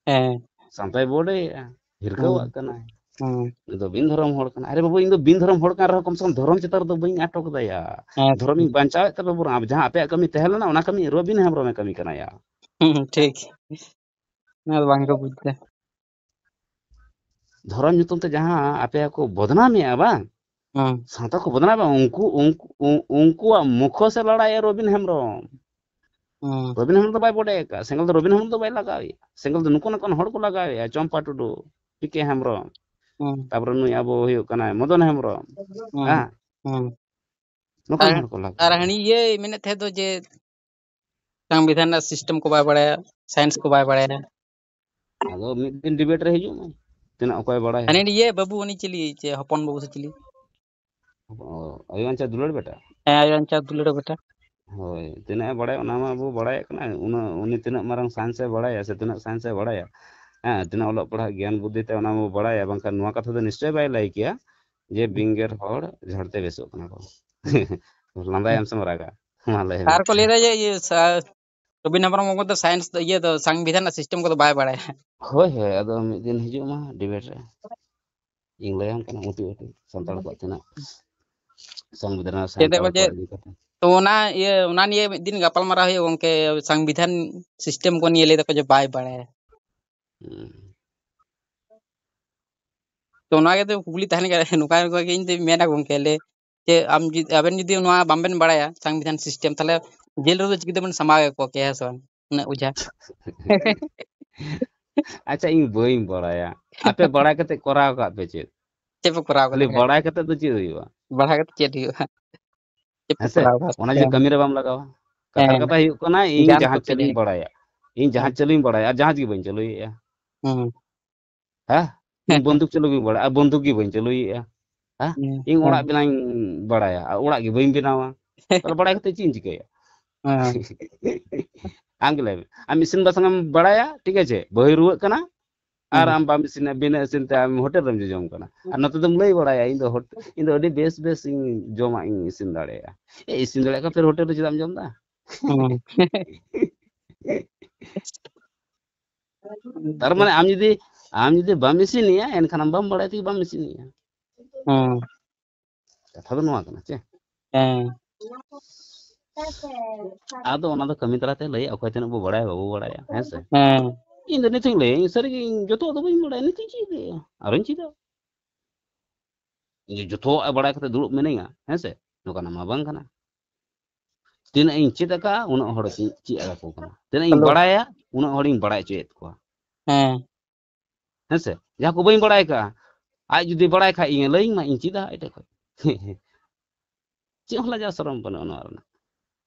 ᱦᱮᱸ᱾ ᱥᱟᱱᱛᱟᱲ ᱵᱚᱰᱮᱭᱮᱜᱼᱟ, ᱦᱤᱨᱠᱟᱹᱣᱟᱜ ᱦᱩᱸ᱾ ᱠᱟᱱᱟᱭ, ᱦᱩᱸ᱾ ᱩᱱᱤ ᱫᱚ ᱵᱤᱱ ᱫᱷᱚᱨᱚᱢ ᱦᱚᱲ ᱠᱟᱱᱟ᱾ ᱟᱨᱮ ᱵᱟᱹᱵᱩ, ᱤᱧ ᱫᱚ ᱵᱤᱱ ᱫᱷᱚᱨᱚᱢ ᱦᱚᱲ ᱠᱟᱱ ᱨᱮᱦᱚᱸ ᱠᱚᱢ ᱥᱮ ᱠᱚᱢ ᱫᱷᱚᱨᱚᱢ ᱪᱮᱛᱟᱱ ᱨᱮᱫᱚ ᱵᱟᱹᱧ ᱟᱴᱚᱠ ᱫᱟᱭᱟ᱾ ᱦᱮᱸ᱾ ᱫᱷᱚᱨᱚᱢᱤᱧ ᱵᱟᱧᱪᱟᱣᱮᱫ ᱛᱟᱯᱮ ᱵᱚᱨᱚᱝ, ᱟᱢ ᱡᱟᱦᱟᱸ ᱟᱯᱮᱭᱟᱜ ᱠᱟᱹᱢᱤ ᱛᱟᱦᱮᱸ ᱞᱮᱱᱟ, ᱚᱱᱟ ᱠᱟᱹᱢᱤ ᱨᱚᱵᱤᱱ ᱦᱮᱢᱵᱨᱚᱢᱮ ᱠᱟᱹᱢᱤ ᱠᱟᱱᱟᱭᱟ᱾ ᱦᱩᱸ, ᱴᱷᱤᱠ᱾ ᱚᱱᱟ ᱫᱚ ᱵᱟᱝ ᱠᱚ ᱵᱩᱡᱽ ᱫᱟ᱾ ᱫᱷᱚᱨᱚᱢ ᱧᱩᱛᱩᱢ ᱛᱮ ᱡᱟᱦᱟᱸ ᱟᱯᱮ ᱠᱚ ᱵᱚᱫᱱᱟᱢᱮᱜᱼᱟ ᱵᱟᱝ, ᱦᱩᱸ᱾ ᱥᱟᱶᱛᱟ ᱠᱚ ᱵᱚᱫᱱᱟᱢᱮᱜᱼᱟ, ᱩᱱᱠᱩ, ᱩᱱᱠᱩ, ᱩᱱ-, ᱩᱱᱠᱩᱣᱟᱜ ᱢᱩᱠᱷᱚ ᱥᱮ ᱞᱟᱲᱟᱭᱟ ᱨᱚᱵᱤᱱ ᱦᱮᱢᱵᱨᱚᱢ᱾ ᱦᱩᱸ᱾ ᱨᱚᱵᱤᱱ ᱦᱮᱢᱵᱨᱚᱢ ᱫᱚ ᱵᱟᱭ ᱵᱚᱰᱮ ᱟᱠᱟᱫ, ᱥᱮᱸᱜᱮᱞ ᱫᱚ ᱨᱚᱵᱤᱱ ᱦᱮᱢᱵᱨᱚᱢ ᱫᱚ ᱵᱟᱭ ᱞᱟᱜᱟᱣᱮᱜᱼᱟ, ᱥᱮᱸᱜᱮᱞ ᱫᱚ ᱱᱩᱠᱩ ᱱᱚᱝᱠᱟᱱ ᱦᱚᱲ ᱠᱚ ᱞᱟᱜᱟᱣᱮᱜᱼᱟ, ᱪᱚᱢᱯᱟ ᱴᱩᱰᱩ, ᱯᱤ ᱠᱮ ᱦᱮᱢᱵᱨᱚᱢ, ᱦᱩᱸ᱾ ᱛᱟᱯᱚᱨᱮ ᱱᱩᱭ ᱟᱵᱚ ᱦᱩᱭᱩᱜ ᱠᱟᱱᱟᱭ ᱢᱚᱫᱚᱱ ᱦᱮᱢᱵᱨᱚᱢ, ᱦᱩᱸ᱾ ᱦᱮᱸ? ᱦᱩᱸ᱾ ᱱᱚᱝᱠᱟᱱ ᱟᱨ, ᱦᱚᱲ ᱠᱚ ᱞᱟᱜᱟᱣ ᱟᱨ ᱮᱭᱟ᱾ ᱦᱟᱹᱱᱤ ᱤᱭᱟᱹᱭ ᱢᱮᱱᱮᱫ ᱛᱟᱦᱮᱸᱫ ᱫᱚ ᱡᱮ ᱥᱚᱝᱵᱤᱫᱷᱟᱱ ᱨᱮᱱᱟᱜ system ᱠᱚ ᱵᱟᱭ ᱵᱟᱲᱟᱭᱟ, science ᱠᱚ ᱵᱟᱭ ᱵᱟᱲᱟᱭᱟ᱾ ᱟᱫᱚ ᱢᱤᱫ ᱫᱤᱱ debate ᱨᱮ ᱦᱤᱡᱩᱜ ᱢᱮ, ᱛᱤᱱᱟᱹᱜ ᱚᱠᱚᱭ ᱵᱟᱲᱟᱭᱟ᱾ ᱦᱟᱹᱱᱤ ᱤᱭᱟᱹ ᱵᱟᱹᱵᱩ, ᱩᱱᱤ ᱪᱤᱞᱤ, ᱪᱮ ᱦᱚᱯᱚᱱ ᱵᱟᱹᱵᱩ ᱥᱮ ᱪᱤᱞᱤ? ᱚ, ᱟᱭᱳ ᱟᱧᱪᱟᱨ ᱫᱩᱞᱟᱹᱲ ᱵᱮᱴᱟ? ᱦᱮᱸ, ᱟᱭᱳ ᱟᱧᱪᱟᱨ ᱫᱩᱞᱟᱹᱲ ᱵᱮᱴᱟ᱾ ᱦᱳᱭ, ᱛᱤᱱᱟᱹᱜ ᱮ ᱵᱟᱲᱟᱭᱟ ᱚᱱᱟ ᱢᱟ ᱟᱵᱚ ᱵᱟᱲᱟᱭᱮᱫ ᱠᱟᱱᱟ, ᱩᱱᱟᱹᱜ, ᱩᱱᱤ ᱛᱤᱱᱟᱹᱜ ᱢᱟᱨᱟᱝ science ᱮ ᱵᱟᱲᱟᱭᱟ ᱥᱮ ᱛᱤᱱᱟᱹᱜ science ᱮ ᱵᱟᱲᱟᱭᱟ, ᱦᱮᱸ, ᱛᱤᱱᱟᱹᱜ ᱚᱞᱚᱜ ᱯᱟᱲᱦᱟᱜ ᱜᱮᱭᱟᱱ ᱵᱩᱫᱽᱫᱷᱤ ᱛᱮ ᱚᱱᱟ ᱢᱟ ᱵᱟᱲᱟᱭᱟ, ᱵᱟᱝᱠᱷᱟᱱ ᱱᱚᱣᱟ ᱠᱟᱛᱷᱟ ᱫᱚ ᱱᱤᱥᱪᱚᱭ ᱵᱟᱭ ᱞᱟᱹᱭ ᱠᱮᱭᱟ ᱡᱮ ᱵᱤᱧᱜᱮᱨ ᱦᱚᱲ ᱡᱷᱟᱲᱛᱮ ᱵᱮᱥᱚᱜ ᱠᱟᱱᱟ ᱠᱚ᱾ ᱞᱟᱸᱫᱟᱭᱟᱢ ᱥᱮᱢ ᱨᱟᱜᱟ? ᱢᱟ ᱞᱟᱹᱭ ᱢᱮ᱾ ᱟᱨ ᱠᱚ ᱞᱟᱹᱭ ᱫᱟ ᱡᱮ ᱤᱭᱟᱹ ᱥᱟ-, ᱨᱚᱵᱤᱱ ᱦᱮᱢᱵᱨᱚᱢ ᱵᱟᱵᱩ ᱫᱚ science ᱫᱚ, ᱤᱭᱟᱹ ᱫᱚ, ᱥᱚᱝᱵᱤᱫᱷᱟᱱ ᱨᱮᱱᱟᱜ system ᱠᱚᱫᱚ ᱵᱟᱭ ᱵᱟᱲᱟᱭᱟ᱾ ᱦᱳᱭ, ᱦᱳᱭ, ᱟᱫᱚ ᱢᱤᱫ ᱫᱤᱱ ᱦᱤᱡᱩᱜ ᱢᱟ debate ᱨᱮ, ᱤᱧ ᱞᱟᱹᱭᱟᱢ ᱠᱟᱱᱟ ᱩᱴᱤ ᱩᱴᱤ ᱥᱟᱱᱛᱟᱲ ᱠᱚᱣᱟᱜ ᱛᱤᱱᱟᱹᱜ ᱥᱚᱝᱵᱤᱫᱷᱟᱱ ᱨᱮ ᱪᱮᱫ ᱥᱟᱱᱛᱟᱲ ᱠᱚ ᱪᱮᱫ? ᱠᱚᱣᱟᱜ ᱤᱫᱤ ᱠᱟᱛᱮ᱾ ᱛᱚ ᱚᱱᱟ ᱤᱭᱟᱹ, ᱚᱱᱟ ᱱᱤᱭᱮ ᱢᱤᱫ ᱫᱤᱱ ᱜᱟᱯᱟᱞ ᱢᱟᱨᱟᱣ ᱦᱩᱭᱩᱜᱼᱟ ᱜᱚᱝᱠᱮ, ᱥᱚᱝᱵᱤᱫᱷᱟᱱ system ᱠᱚ ᱱᱤᱭᱮ ᱞᱟᱹᱭ ᱫᱟᱠᱚ ᱡᱮ ᱵᱟᱭ ᱵᱟᱲᱟᱭᱟ᱾ ᱦᱩᱸ᱾ ᱛᱚ ᱚᱱᱟ ᱜᱮᱛᱚ ᱠᱩᱠᱞᱤ ᱛᱟᱦᱮᱱ ᱠᱟᱱᱟ, ᱱᱚᱝᱠᱟ ᱱᱚᱝᱠᱟ ᱜᱮ ᱤᱧ ᱫᱚᱧ ᱢᱮᱱᱟ ᱜᱚᱝᱠᱮ, ᱞᱮ ᱡᱮ ᱟᱢ ᱡᱩᱫᱤ, ᱟᱵᱮᱱ ᱡᱩᱫᱤ ᱱᱚᱣᱟ ᱵᱟᱝᱵᱮᱱ ᱵᱟᱲᱟᱭᱟ ᱥᱚᱝᱵᱤᱫᱷᱟᱱ system, ᱛᱟᱦᱞᱮ ᱡᱮᱞ ᱨᱮᱫᱚ ᱪᱤᱠᱟᱹ ᱛᱮᱵᱮᱱ ᱥᱟᱢᱵᱟᱣ ᱠᱚᱣᱟ ᱠᱮ, ᱦᱮᱸ ᱥᱮ ᱵᱟᱝ? ᱩᱱᱟᱹᱜ ᱚᱡᱷᱟ᱾ ᱟᱪᱪᱷᱟ, ᱤᱧ ᱵᱟᱹᱧ ᱵᱟᱲᱟᱭᱟ, ᱟᱯᱮ ᱵᱟᱲᱟᱭ ᱠᱟᱛᱮ ᱠᱚᱨᱟᱣ ᱠᱟᱜ ᱯᱮ ᱪᱮᱫ? ᱪᱮᱫ ᱯᱮ ᱠᱚᱨᱟᱣ ᱠᱟᱫᱟ? ᱠᱷᱟᱹᱞᱤ ᱵᱟᱲᱟᱭ ᱠᱟᱛᱮ ᱫᱚ ᱪᱮᱫ ᱦᱩᱭᱩᱜᱼᱟ? ᱵᱟᱲᱟᱭ ᱠᱟᱛᱮ ᱪᱮᱫ ᱦᱩᱭᱩᱜᱼᱟ? ᱪᱮᱫ ᱯᱮ ᱦᱮᱸᱥᱮ? ᱠᱚᱨᱟᱣ ᱠᱟᱫᱟ? ᱚᱱᱟ ᱡᱩᱫᱤ ᱦᱮᱸ᱾ ᱠᱟᱹᱢᱤ ᱨᱮ ᱵᱟᱢ ᱞᱟᱜᱟᱣᱟ᱾ ᱠᱟᱛᱷᱟ ᱨᱮ ᱦᱮᱸ᱾ ᱠᱟᱛᱷᱟ ᱦᱩᱭᱩᱜ ᱠᱟᱱᱟ, ᱤᱧ ᱡᱟᱦᱟᱱ ᱡᱟᱦᱟᱸ ᱠᱚ ᱪᱮᱫ ᱤᱧ ᱪᱤᱠᱟᱹᱭᱟ᱾ ᱵᱟᱲᱟᱭᱟ, ᱤᱧ ᱡᱟᱦᱟᱸ ᱦᱮᱸ᱾ ᱪᱮᱫ ᱤᱧ ᱵᱟᱲᱟᱭᱟ, ᱟᱨ ᱡᱟᱦᱟᱸ ᱪᱮᱫ ᱵᱟᱹᱧ ᱪᱟᱹᱞᱩᱭᱮᱫᱼᱟ᱾ ᱦᱩᱸ᱾ ᱦᱮᱸ? ᱤᱧ ᱵᱚᱱᱫᱩᱠ ᱪᱟᱹᱞᱩ ᱜᱤᱧ ᱵᱟᱲᱟᱭᱟ, ᱟᱨ ᱵᱚᱱᱫᱩᱠ ᱜᱮ ᱵᱟᱹᱧ ᱪᱟᱹᱞᱩᱭᱮᱫᱼᱟ᱾ ᱦᱮᱸ? ᱦᱩᱸ᱾ ᱤᱧ ᱦᱮᱸ᱾ ᱚᱲᱟᱜ ᱵᱮᱱᱟᱣᱤᱧ ᱵᱟᱲᱟᱭᱟ, ᱟᱨ ᱚᱲᱟᱜ ᱜᱮ ᱵᱟᱹᱧ ᱵᱮᱱᱟᱣᱟ᱾ ᱛᱟᱦᱞᱮ ᱵᱟᱲᱟᱭ ᱠᱟᱛᱮ ᱪᱮᱫ ᱤᱧ ᱪᱤᱠᱟᱹᱭᱟ? ᱦᱮᱸ᱾ ᱟᱢ ᱜᱮ ᱞᱟᱹᱭ ᱢᱮ, ᱟᱢ ᱤᱥᱤᱱ ᱵᱟᱥᱟᱝ ᱮᱢ ᱵᱟᱲᱟᱭᱟ, ᱴᱷᱤᱠ ᱟᱪᱷᱮ, ᱵᱟᱹᱦᱩᱭ ᱨᱩᱣᱟᱹᱜ ᱠᱟᱱᱟ, ᱟᱨ ᱦᱩᱸ᱾ ᱟᱢ ᱵᱟᱢ ᱤᱥᱤᱱᱟ, ᱵᱤᱱᱟᱹ ᱤᱥᱤᱱ ᱛᱮ ᱟᱢ ᱦᱳᱴᱮᱞ ᱨᱮᱢ ᱡᱚᱡᱚᱢ ᱠᱟᱱᱟ᱾ ᱟᱨ ᱱᱚᱛᱮ ᱫᱚᱢ ᱞᱟᱹᱭ ᱵᱟᱲᱟᱭᱟ, "ᱤᱧ ᱫᱚ ᱦᱳᱴ-, ᱤᱧ ᱫᱚ ᱟᱹᱰᱤ ᱵᱮᱥ ᱵᱮᱥ ᱤᱧ ᱡᱚᱢᱟᱜ ᱤᱧ ᱤᱥᱤᱱ ᱫᱟᱲᱮᱭᱟᱜᱼᱟ᱾" ᱮ, ᱤᱥᱤᱱ ᱫᱟᱲᱮᱭᱟᱜ ᱠᱷᱟᱱ ᱯᱷᱮᱨ ᱦᱳᱴᱮᱞ ᱨᱮ ᱪᱮᱫᱟᱜ ᱮᱢ ᱡᱚᱢ ᱮᱫᱟ? ᱦᱩᱸ᱾ ᱛᱟᱨ ᱢᱟᱱᱮ ᱟᱢ ᱡᱩᱫᱤ, ᱟᱢ ᱡᱩᱫᱤ ᱵᱟᱢ ᱤᱥᱤᱱᱮᱜᱼᱟ, ᱮᱱᱠᱷᱟᱱ ᱟᱢ ᱵᱟᱢ ᱵᱟᱲᱟᱭ ᱛᱮᱜᱮ ᱵᱟᱢ ᱤᱥᱤᱱᱮᱜᱼᱟ᱾ ᱦᱮᱸ ᱠᱟᱛᱷᱟ ᱫᱚ ᱱᱚᱣᱟ ᱠᱟᱱᱟ ᱪᱮ? ᱦᱮᱸ ᱟᱫᱚ ᱚᱱᱟ ᱫᱚ ᱠᱟᱹᱢᱤ ᱛᱟᱞᱟᱛᱮ ᱞᱟᱹᱭᱟ, ᱚᱠᱚᱭ ᱛᱤᱱᱟᱹᱜ ᱵᱚ ᱵᱟᱲᱟᱭᱟ ᱵᱟᱵᱚ ᱵᱟᱲᱟᱭᱟ, ᱦᱮᱸ ᱥᱮ? ᱦᱮᱸ ᱤᱧ ᱫᱚ ᱱᱤᱛᱚᱜ ᱤᱧ ᱞᱟᱹᱭᱟ, ᱤᱧ ᱥᱟᱹᱨᱤᱜᱮ ᱤᱧ ᱡᱚᱛᱚᱣᱟᱜ ᱫᱚ ᱵᱟᱹᱧ ᱵᱟᱲᱟᱭᱟ, ᱱᱤᱛᱚᱜ ᱤᱧ ᱪᱮᱫ ᱞᱟᱹᱭᱟ? ᱟᱨᱚᱧ ᱪᱮᱫᱟ᱾ ᱤᱧ ᱡᱚᱛᱚᱣᱟᱜ ᱵᱟᱲᱟᱭ ᱠᱟᱛᱮ ᱫᱩᱲᱩᱵ ᱢᱤᱱᱟᱹᱧᱟ, ᱦᱮᱸ ᱥᱮ? ᱱᱚᱝᱠᱟᱱᱟᱜ ᱢᱟ ᱵᱟᱝ ᱠᱟᱱᱟ᱾ ᱛᱤᱱᱟᱹᱜ ᱤᱧ ᱪᱮᱫ ᱟᱠᱟᱫᱼᱟ, ᱩᱱᱟᱹᱜ ᱦᱚᱲ ᱤᱧ ᱪᱮᱫ ᱟᱠᱚ ᱠᱟᱱᱟ᱾ ᱛᱤᱱᱟᱹᱜ ᱤᱧ ᱦᱮᱞᱳ ᱵᱟᱲᱟᱭᱟ, ᱩᱱᱟᱹᱜ ᱦᱚᱲᱤᱧ ᱵᱟᱲᱟᱭ ᱦᱚᱪᱚᱭᱮᱫ ᱠᱚᱣᱟ᱾ ᱦᱮᱸ ᱦᱮᱸ ᱥᱮ? ᱡᱟᱦᱟᱸ ᱠᱚ ᱵᱟᱹᱧ ᱵᱟᱲᱟᱭ ᱠᱟᱜᱼᱟ, ᱟᱡ ᱡᱩᱫᱤ ᱵᱟᱲᱟᱭ ᱠᱷᱟᱡ ᱤᱧᱮ ᱞᱟᱹᱭᱟᱹᱧ ᱢᱟ, ᱤᱧ ᱪᱮᱫᱟ ᱟᱡ ᱴᱷᱮᱡ ᱠᱷᱚᱡ᱾ ᱪᱮᱫ ᱦᱚᱸ ᱞᱟᱡᱟᱣ ᱥᱚᱨᱚᱢ ᱵᱟᱹᱱᱩᱜᱼᱟ ᱱᱚᱣᱟ ᱨᱮᱱᱟᱜ,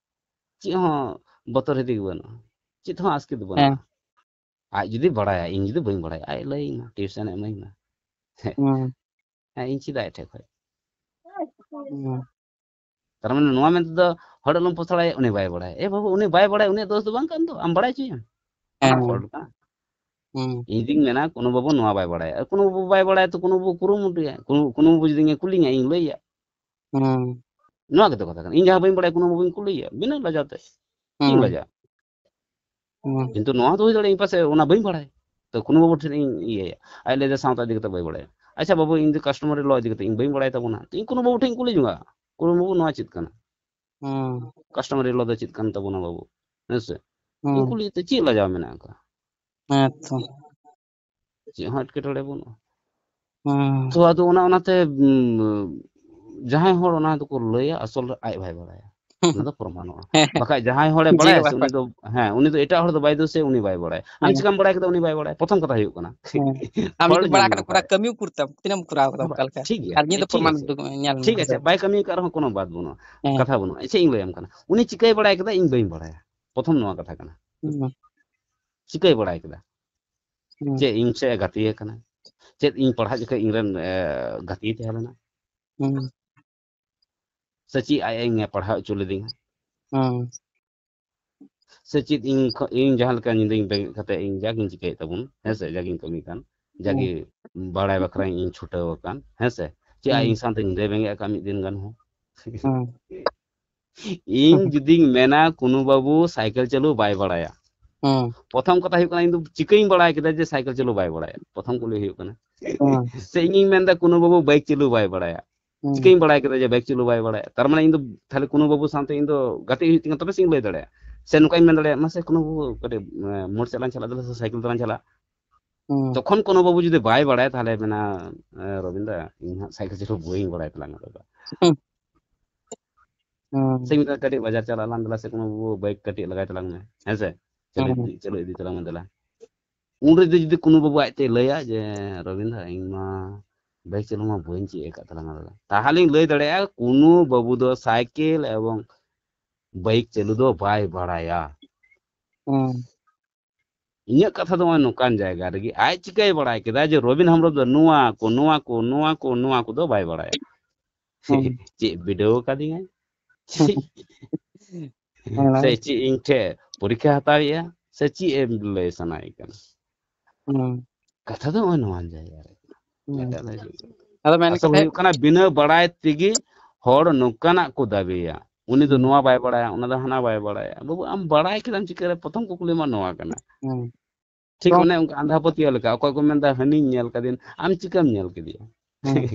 ᱪᱮᱫ ᱦᱚᱸ ᱵᱚᱛᱚᱨ ᱦᱤᱫᱤᱡ ᱵᱟᱹᱱᱩᱜᱼᱟ, ᱪᱮᱫ ᱦᱚᱸ ᱟᱥᱠᱮᱛ ᱵᱟᱹᱱᱩᱜᱼᱟ᱾ ᱦᱮᱸ ᱟᱡ ᱡᱩᱫᱤ ᱵᱟᱲᱟᱭᱟ, ᱤᱧ ᱡᱩᱫᱤ ᱵᱟᱹᱧ ᱵᱟᱲᱟᱭᱟ, ᱟᱡ ᱞᱟᱹᱭᱟᱹᱧ ᱢᱟ, ᱴᱤᱭᱩᱥᱚᱱᱮ ᱤᱢᱟᱹᱧ ᱢᱟ᱾ ᱦᱩᱸ ᱦᱮᱸ, ᱤᱧ ᱪᱮᱫᱟ ᱟᱡ ᱴᱷᱮᱡ ᱠᱷᱚᱡ᱾ ᱦᱩᱸ ᱛᱟᱨ ᱢᱟᱱᱮ ᱱᱚᱣᱟ ᱢᱮᱱᱛᱮ ᱫᱚ ᱦᱚᱲ ᱟᱞᱚᱢ ᱯᱚᱥᱲᱟᱭᱟ, ᱩᱱᱤ ᱵᱟᱭ ᱵᱟᱲᱟᱭᱟ᱾ ᱮ ᱵᱟᱹᱵᱩ, ᱩᱱᱤ ᱵᱟᱭ ᱵᱟᱲᱟᱭᱟ, ᱩᱱᱤᱭᱟᱜ ᱫᱳᱥ ᱫᱚ ᱵᱟᱝ ᱠᱟᱱ ᱫᱚ, ᱟᱢ ᱵᱟᱲᱟᱭ ᱦᱚᱪᱚᱭᱮᱢ᱾ ᱚᱱᱟ ᱦᱮᱸ ᱯᱷᱚᱞᱴ ᱠᱟᱱᱟ᱾ ᱦᱩᱸ ᱤᱧ ᱫᱩᱧ ᱢᱮᱱᱟ, ᱠᱳᱱᱳ ᱵᱟᱹᱵᱩ ᱱᱚᱣᱟ ᱵᱟᱭ ᱵᱟᱲᱟᱭᱟ, ᱟᱨ ᱠᱳᱱᱳ ᱵᱟᱹᱵᱩ ᱵᱟᱭ ᱵᱟᱲᱟᱭᱟ ᱛᱚ ᱠᱳᱱᱳ ᱵᱟᱹᱵᱩ ᱠᱩᱨᱩᱢᱩᱴᱩᱭᱟ, ᱠᱳᱱᱳ, ᱠᱳᱱᱳ ᱵᱟᱹᱵᱩ ᱡᱩᱫᱤ ᱤᱧᱮ ᱠᱩᱞᱤᱧᱟ, ᱤᱧ ᱞᱟᱹᱭᱟ᱾ ᱦᱩᱸ ᱱᱚᱣᱟ ᱜᱮᱛᱚ ᱠᱟᱛᱷᱟ ᱠᱟᱱᱟ᱾ ᱤᱧ ᱡᱟᱦᱟᱸ ᱵᱟᱹᱧ ᱵᱟᱲᱟᱭᱟ, ᱠᱳᱱᱳ ᱵᱟᱹᱵᱩᱧ ᱠᱩᱞᱤᱭᱮᱭᱟ ᱵᱤᱱᱟᱹ ᱞᱟᱡᱟᱣ ᱛᱮ᱾ ᱪᱮᱫ ᱤᱧ ᱦᱩᱸ ᱞᱟᱡᱟᱜᱼᱟ? ᱦᱩᱸ ᱠᱤᱱᱛᱩ ᱱᱚᱣᱟ ᱫᱚ ᱦᱩᱭ ᱫᱟᱲᱮᱭᱟᱜᱼᱟ, ᱤᱧ ᱯᱟᱥᱮ ᱚᱱᱟ ᱵᱟᱹᱧ ᱵᱟᱲᱟᱭᱟ, ᱛᱚ ᱠᱳᱱᱳ ᱵᱟᱹᱵᱩ ᱴᱷᱮᱱ ᱤᱧ ᱤᱭᱟᱹᱭᱟ, ᱟᱡ ᱞᱟᱹᱭ ᱫᱟ ᱥᱟᱶᱛᱟ ᱤᱫᱤ ᱠᱟᱛᱮ ᱵᱟᱭ ᱵᱟᱲᱟᱭᱟ᱾ ᱟᱪᱪᱷᱟ ᱵᱟᱹᱵᱩ, ᱤᱧ ᱫᱚ customary law ᱤᱫᱤ ᱠᱟᱛᱮ ᱤᱧ ᱵᱟᱹᱧ ᱵᱟᱲᱟᱭ ᱛᱟᱵᱚᱱᱟ, ᱛᱚ ᱤᱧ ᱠᱳᱱᱳ ᱵᱟᱹᱵᱩ ᱴᱷᱮᱱ ᱤᱧ ᱠᱩᱞᱤ ᱡᱚᱝᱟᱜᱼᱟ, ᱠᱳᱱᱳ ᱵᱟᱹᱵᱩ ᱱᱚᱣᱟ ᱪᱮᱫ ᱠᱟᱱᱟ, ᱦᱩᱸ customary law ᱫᱚ ᱪᱮᱫ ᱠᱟᱱ ᱛᱟᱵᱚᱱᱟ ᱵᱟᱹᱵᱩ, ᱦᱮᱸ ᱥᱮ? ᱤᱧ ᱦᱩᱸ ᱠᱩᱞᱤ ᱛᱮ ᱪᱮᱫ ᱞᱟᱡᱟᱣ ᱢᱮᱱᱟᱜ ᱟᱠᱟᱫᱟ? ᱦᱮᱸ ᱛᱚ᱾ ᱪᱮᱫ ᱦᱚᱸ ᱮᱴᱠᱮᱴᱚᱬᱮ ᱵᱟᱹᱱᱩᱜᱼᱟ᱾ ᱦᱩᱸ ᱛᱚ ᱟᱫᱚ ᱚᱱᱟ, ᱚᱱᱟᱛᱮ ᱩᱸ, ᱡᱟᱦᱟᱸᱭ ᱦᱚᱲ ᱚᱱᱟ ᱫᱚᱠᱚ ᱞᱟᱹᱭᱟ, ᱟᱥᱚᱞ ᱨᱮ ᱟᱡ ᱵᱟᱭ ᱵᱟᱲᱟᱭᱟ, ᱚᱱᱟ ᱫᱚ ᱯᱨᱚᱢᱟᱱᱚᱜᱼᱟ᱾ ᱦᱮᱸ ᱵᱟᱠᱷᱟᱡ ᱡᱟᱦᱟᱸᱭ ᱦᱚᱲᱮ ᱡᱮ ᱵᱟᱲᱟᱭᱟ ᱥᱮ, ᱵᱟᱲᱟᱭᱟ᱾ ᱩᱱᱤ ᱫᱚ, ᱦᱮᱸ, ᱩᱱᱤ ᱫᱚ ᱮᱴᱟᱜ ᱦᱚᱲ ᱫᱚ ᱵᱟᱭ ᱫᱳᱥᱮ, ᱩᱱᱤ ᱵᱟᱭ ᱵᱟᱲᱟᱭᱟ᱾ ᱟᱢ ᱦᱮᱸ ᱪᱤᱠᱟᱢ ᱵᱟᱲᱟᱭ ᱠᱮᱫᱟ ᱩᱱᱤ ᱵᱟᱭ ᱵᱟᱲᱟᱭᱟ? ᱯᱨᱚᱛᱷᱚᱢ ᱠᱟᱛᱷᱟ ᱦᱩᱭᱩᱜ ᱠᱟᱱᱟ᱾ ᱦᱮᱸ᱾ ᱟᱢ ᱦᱚᱲ ᱡᱩᱫᱤ ᱵᱟᱲᱟᱭ ᱧᱮᱞ ᱠᱟᱱᱟ, ᱢᱮ ᱠᱚᱨᱟᱣ ᱚᱠᱟᱨᱮ᱾ ᱠᱟᱹᱢᱤ ᱠᱚᱨᱛᱟᱢ, ᱛᱤᱱᱟᱹᱜ ᱮᱢ ᱠᱚᱨᱟᱣ ᱠᱟᱫᱟ ᱦᱮᱸ, ᱚᱱᱠᱟ ᱞᱮᱠᱟ? ᱴᱷᱤᱠ ᱜᱮᱭᱟ, ᱟᱨ ᱱᱤᱭᱟᱹ ᱫᱚ ᱴᱷᱤᱠ ᱯᱨᱚᱢᱟᱱ ᱜᱮᱭᱟ᱾ ᱩᱫᱩᱜ ᱢᱮ, ᱧᱮᱞ ᱢᱮ᱾ ᱴᱷᱤᱠ ᱜᱮᱭᱟ, ᱴᱷᱤᱠ ᱜᱮᱭᱟ᱾ ᱵᱟᱭ ᱠᱟᱹᱢᱤ ᱟᱠᱟᱫ ᱨᱮᱦᱚᱸ ᱠᱳᱱᱳ ᱵᱟᱫ ᱵᱟᱹᱱᱩᱜᱼᱟ᱾ ᱦᱮᱸ᱾ ᱠᱟᱛᱷᱟ ᱵᱟᱹᱱᱩᱜᱼᱟ᱾ ᱪᱮᱫ ᱤᱧ ᱞᱟᱹᱭᱟᱢ ᱠᱟᱱᱟ? ᱩᱱᱤ ᱪᱤᱠᱟᱹᱭ ᱵᱟᱲᱟᱭ ᱠᱮᱫᱟ ᱤᱧ ᱵᱟᱹᱧ ᱵᱟᱲᱟᱭᱟ᱾ ᱯᱨᱚᱛᱷᱚᱢ ᱱᱚᱣᱟ ᱠᱟᱛᱷᱟ ᱠᱟᱱᱟ᱾ ᱦᱩᱸ᱾ ᱪᱤᱠᱟᱹᱭ ᱵᱟᱲᱟᱭ ᱠᱮᱫᱟ? ᱦᱩᱸ᱾ ᱪᱮᱫ ᱤᱧ ᱥᱮ ᱜᱟᱛᱮ ᱟᱠᱟᱱᱟ? ᱪᱮᱫ ᱤᱧ ᱯᱟᱲᱦᱟᱜ ᱡᱚᱠᱷᱮᱡ ᱤᱧ ᱨᱮᱱ, ᱮ, ᱜᱟᱛᱮ ᱛᱟᱦᱮᱸ ᱞᱮᱱᱟ? ᱦᱩᱸ᱾ ᱥᱮ ᱪᱮᱫ ᱟᱡ ᱤᱧ ᱯᱟᱲᱦᱟᱣ ᱦᱚᱪᱚ ᱞᱤᱫᱤᱧᱟ? ᱦᱩᱸ᱾ ᱥᱮ ᱪᱮᱫ ᱤᱧ ᱠᱷᱚ-, ᱤᱧ ᱡᱟᱦᱟᱸ ᱞᱮᱠᱟ ᱧᱤᱫᱟᱹᱧ ᱵᱮᱸᱜᱮᱫ ᱠᱟᱛᱮ ᱤᱧ ᱡᱟᱜᱤᱧ ᱪᱤᱠᱟᱹᱭᱮᱫ ᱛᱟᱵᱚᱱ, ᱦᱮᱸ ᱥᱮ, ᱡᱟᱜᱤᱧ ᱠᱟᱹᱢᱤ ᱠᱟᱱ, ᱡᱟᱜᱮ ᱦᱩᱸ᱾ ᱵᱟᱲᱟᱭ ᱵᱟᱠᱷᱨᱟᱧ ᱤᱧ ᱪᱷᱩᱴᱟᱹᱣ ᱟᱠᱟᱱ, ᱦᱮᱸ ᱥᱮ? ᱪᱮᱫ ᱟᱡ ᱦᱩᱸ᱾ ᱤᱧ ᱥᱟᱶᱛᱮᱧ ᱧᱤᱫᱟᱹ ᱵᱮᱸᱜᱮᱫ ᱟᱠᱟᱫ ᱢᱤᱫ ᱫᱤᱱ ᱜᱟᱱ ᱦᱚᱸ? ᱦᱩᱸ᱾ ᱤᱧ ᱡᱩᱫᱤᱧ ᱢᱮᱱᱟ ᱠᱩᱱᱩ ᱵᱟᱹᱵᱩ ᱥᱟᱭᱠᱮᱞ ᱪᱟᱹᱞᱩ ᱵᱟᱭ ᱵᱟᱲᱟᱭᱟ, ᱦᱩᱸ᱾ ᱯᱨᱚᱛᱷᱚᱢ ᱠᱟᱛᱷᱟ ᱦᱩᱭᱩᱜ ᱠᱟᱱᱟ, ᱤᱧ ᱫᱚ ᱪᱤᱠᱟᱹᱧ ᱵᱟᱲᱟᱭ ᱠᱮᱫᱟ ᱡᱮ ᱥᱟᱭᱠᱮᱞ ᱪᱟᱹᱞᱩ ᱵᱟᱭ ᱵᱟᱲᱟᱭᱟ? ᱯᱨᱚᱛᱷᱚᱢ ᱠᱩᱞᱤ ᱦᱩᱭᱩᱜ ᱠᱟᱱᱟ᱾ ᱦᱩᱸ᱾ ᱥᱮ ᱤᱧᱤᱧ ᱢᱮᱱᱫᱟ ᱠᱩᱱᱩ ᱵᱟᱹᱵᱩ ᱵᱟᱭᱤᱠ ᱪᱟᱹᱞᱩ ᱵᱟᱭ ᱵᱟᱲᱟᱭᱟ? ᱦᱩᱸ᱾ ᱪᱤᱠᱟᱹᱧ ᱵᱟᱲᱟᱭ ᱠᱮᱫᱟ ᱡᱮ ᱵᱟᱭᱤᱠ ᱪᱟᱹᱞᱩ ᱵᱟᱭ ᱵᱟᱲᱟᱭᱟ? ᱛᱟᱨ ᱢᱟᱱᱮ ᱤᱧ ᱫᱚ ᱛᱟᱦᱞᱮ ᱠᱩᱱᱩ ᱵᱟᱹᱵᱩ ᱥᱟᱶᱛᱮ ᱤᱧ ᱫᱚ ᱜᱟᱛᱮᱜ ᱦᱩᱭᱩᱜ ᱛᱤᱧᱟ, ᱛᱚᱵᱮ ᱥᱮᱧ ᱞᱟᱹᱭ ᱫᱟᱲᱮᱭᱟᱜᱼᱟ᱾ ᱥᱮ ᱱᱚᱝᱠᱟᱧ ᱢᱮᱱ ᱫᱟᱲᱮᱭᱟᱜᱼᱟ, "ᱢᱟᱥᱮ ᱠᱩᱱᱩ ᱵᱟᱹᱵᱩ ᱠᱟᱹᱴᱤᱡ, ᱮ, ᱢᱳᱲ ᱥᱮᱫ ᱞᱟᱝ ᱪᱟᱞᱟᱜ, ᱫᱮᱞᱟ ᱥᱮ ᱥᱟᱭᱠᱮᱞ ᱛᱮᱞᱟᱝ ᱪᱟᱞᱟᱜ?" ᱦᱩᱸ᱾ ᱛᱚᱠᱷᱚᱱ ᱠᱩᱱᱩ ᱵᱟᱹᱵᱩ ᱡᱩᱫᱤ ᱵᱟᱭ ᱵᱟᱲᱟᱭᱟ, ᱛᱟᱦᱞᱮ ᱢᱮᱱᱟ, "ᱮ, ᱨᱚᱵᱤᱱ ᱫᱟ, ᱤᱧ ᱦᱟᱸᱜ ᱥᱟᱭᱠᱮᱞ ᱪᱟᱹᱞᱩ ᱵᱟᱹᱧ ᱵᱟᱲᱟᱭ ᱛᱟᱞᱟᱝᱟ ᱫᱟᱫᱟ᱾ ᱦᱩᱸ᱾ ᱦᱩᱸ᱾ ᱥᱮ ᱢᱤᱫ ᱫᱷᱟᱣ ᱠᱟᱹᱴᱤᱡ ᱵᱟᱡᱟᱨ ᱪᱟᱞᱟᱜ ᱞᱟᱝ ᱫᱮᱞᱟ, ᱥᱮ ᱠᱩᱱᱩ ᱵᱟᱹᱵᱩ ᱵᱟᱭᱤᱠ ᱠᱟᱹᱴᱤᱡ ᱞᱟᱜᱟᱭ ᱛᱟᱞᱟᱝ ᱢᱮ, ᱦᱮᱸ ᱥᱮ? ᱪᱟᱹᱞᱩ ᱦᱩᱸ᱾ ᱤᱫᱤ, ᱪᱟᱹᱞᱩ ᱤᱫᱤ ᱛᱟᱞᱟᱝ ᱢᱮ ᱫᱮᱞᱟ᱾" ᱩᱱᱨᱮ ᱡᱩᱫᱤ ᱠᱩᱱᱩ ᱵᱟᱹᱵᱩ ᱟᱡ ᱛᱮᱭ ᱞᱟᱹᱭᱟ ᱡᱮ, "ᱨᱚᱵᱤᱱ ᱫᱟ, ᱤᱧ ᱢᱟ ᱵᱟᱭᱤᱠ ᱪᱟᱹᱞᱩ ᱢᱟ ᱵᱟᱹᱧ ᱪᱮᱫ ᱟᱠᱟᱫ ᱛᱟᱞᱟᱝᱟ ᱫᱟᱫᱟ", ᱛᱟᱦᱞᱮᱧ ᱞᱟᱹᱭ ᱫᱟᱲᱮᱭᱟᱜᱼᱟ, ᱠᱩᱱᱩ ᱵᱟᱹᱵᱩ ᱫᱚ ᱥᱟᱭᱠᱮᱞ ᱮᱵᱚᱝ ᱵᱟᱭᱤᱠ ᱪᱟᱹᱞᱩ ᱫᱚ ᱵᱟᱭ ᱵᱟᱲᱟᱭᱟ᱾ ᱦᱩᱸ᱾ ᱤᱧᱟᱹᱜ ᱠᱟᱛᱷᱟ ᱫᱚ ᱱᱚᱜᱼᱚᱭ ᱱᱚᱝᱠᱟᱱ ᱡᱟᱭᱜᱟ ᱨᱮᱜᱮ ᱟᱡ ᱪᱤᱠᱟᱹᱭ ᱵᱟᱲᱟᱭ ᱠᱮᱫᱟ ᱡᱮ ᱨᱚᱵᱤᱱ ᱦᱮᱢᱵᱨᱚᱢ ᱫᱚ ᱱᱚᱣᱟ ᱠᱚ, ᱱᱚᱣᱟ ᱠᱚ, ᱱᱚᱣᱟ ᱠᱚ, ᱱᱚᱣᱟ ᱠᱚᱫᱚ ᱵᱟᱭ ᱵᱟᱲᱟᱭᱟ᱾ ᱦᱩᱸ᱾ ᱪᱮᱫ ᱵᱤᱰᱟᱹᱣ ᱟᱠᱟᱫᱤᱧᱟᱭ? ᱦᱮᱸ᱾ ᱥᱮ ᱪᱮᱫ ᱤᱧ ᱴᱷᱮᱱ ᱯᱚᱨᱤᱠᱠᱷᱟ ᱦᱟᱛᱟᱣᱮᱜᱼᱟ? ᱥᱮ ᱪᱮᱫ ᱮ ᱞᱟᱹᱭ ᱥᱟᱱᱟᱭᱮ ᱠᱟᱱᱟ? ᱦᱩᱸ᱾ ᱠᱟᱛᱷᱟ ᱫᱚ ᱱᱚᱜᱼᱚᱭ ᱱᱚᱣᱟ ᱡᱟᱭᱜᱟ ᱨᱮ᱾ ᱦᱩᱸ᱾ ᱮᱴᱟᱜ ᱫᱚ ᱪᱮᱫ ᱦᱚᱸ ᱵᱟᱝ᱾ ᱟᱫᱚ ᱢᱮᱱ ᱟᱥᱚᱞ ᱠᱟᱛᱷᱟ ᱦᱩᱭᱩᱜ ᱠᱟᱱᱟ, ᱵᱤᱱᱟᱹ ᱵᱟᱲᱟᱭ ᱛᱮᱜᱮ ᱦᱚᱲ ᱱᱚᱝᱠᱟᱱᱟᱜ ᱠᱚ ᱫᱟᱹᱵᱤᱭᱟ, "ᱩᱱᱤ ᱫᱚ ᱦᱩᱸ᱾ ᱱᱚᱣᱟ ᱵᱟᱭ ᱵᱟᱲᱟᱭᱟ, ᱚᱱᱟ ᱫᱚ ᱦᱟᱱᱟ ᱵᱟᱭ ᱵᱟᱲᱟᱭᱟ᱾" ᱵᱟᱹᱵᱩ, ᱟᱢ ᱵᱟᱲᱟᱭ ᱠᱮᱫᱟᱢ ᱪᱤᱠᱟᱹᱨᱮ? ᱯᱨᱚᱛᱷᱚᱢ ᱠᱩᱠᱞᱤ ᱢᱟ ᱱᱚᱣᱟ ᱠᱟᱱᱟ᱾ ᱦᱩᱸ᱾ ᱴᱷᱤᱠ ᱛᱚ ᱚᱱᱮ ᱚᱱᱠᱟ ᱟᱸᱫᱷᱟ ᱯᱟᱹᱛᱭᱟᱹᱣ ᱞᱮᱠᱟ, ᱚᱠᱚᱭ ᱠᱚ ᱢᱮᱱᱫᱟ, "ᱦᱟᱹᱱᱤᱧ ᱧᱮᱞ ᱠᱟᱫᱮᱭᱟ", ᱟᱢ ᱪᱤᱠᱟᱹᱢ ᱧᱮᱞ ᱠᱮᱫᱮᱭᱟ? ᱦᱩᱸ᱾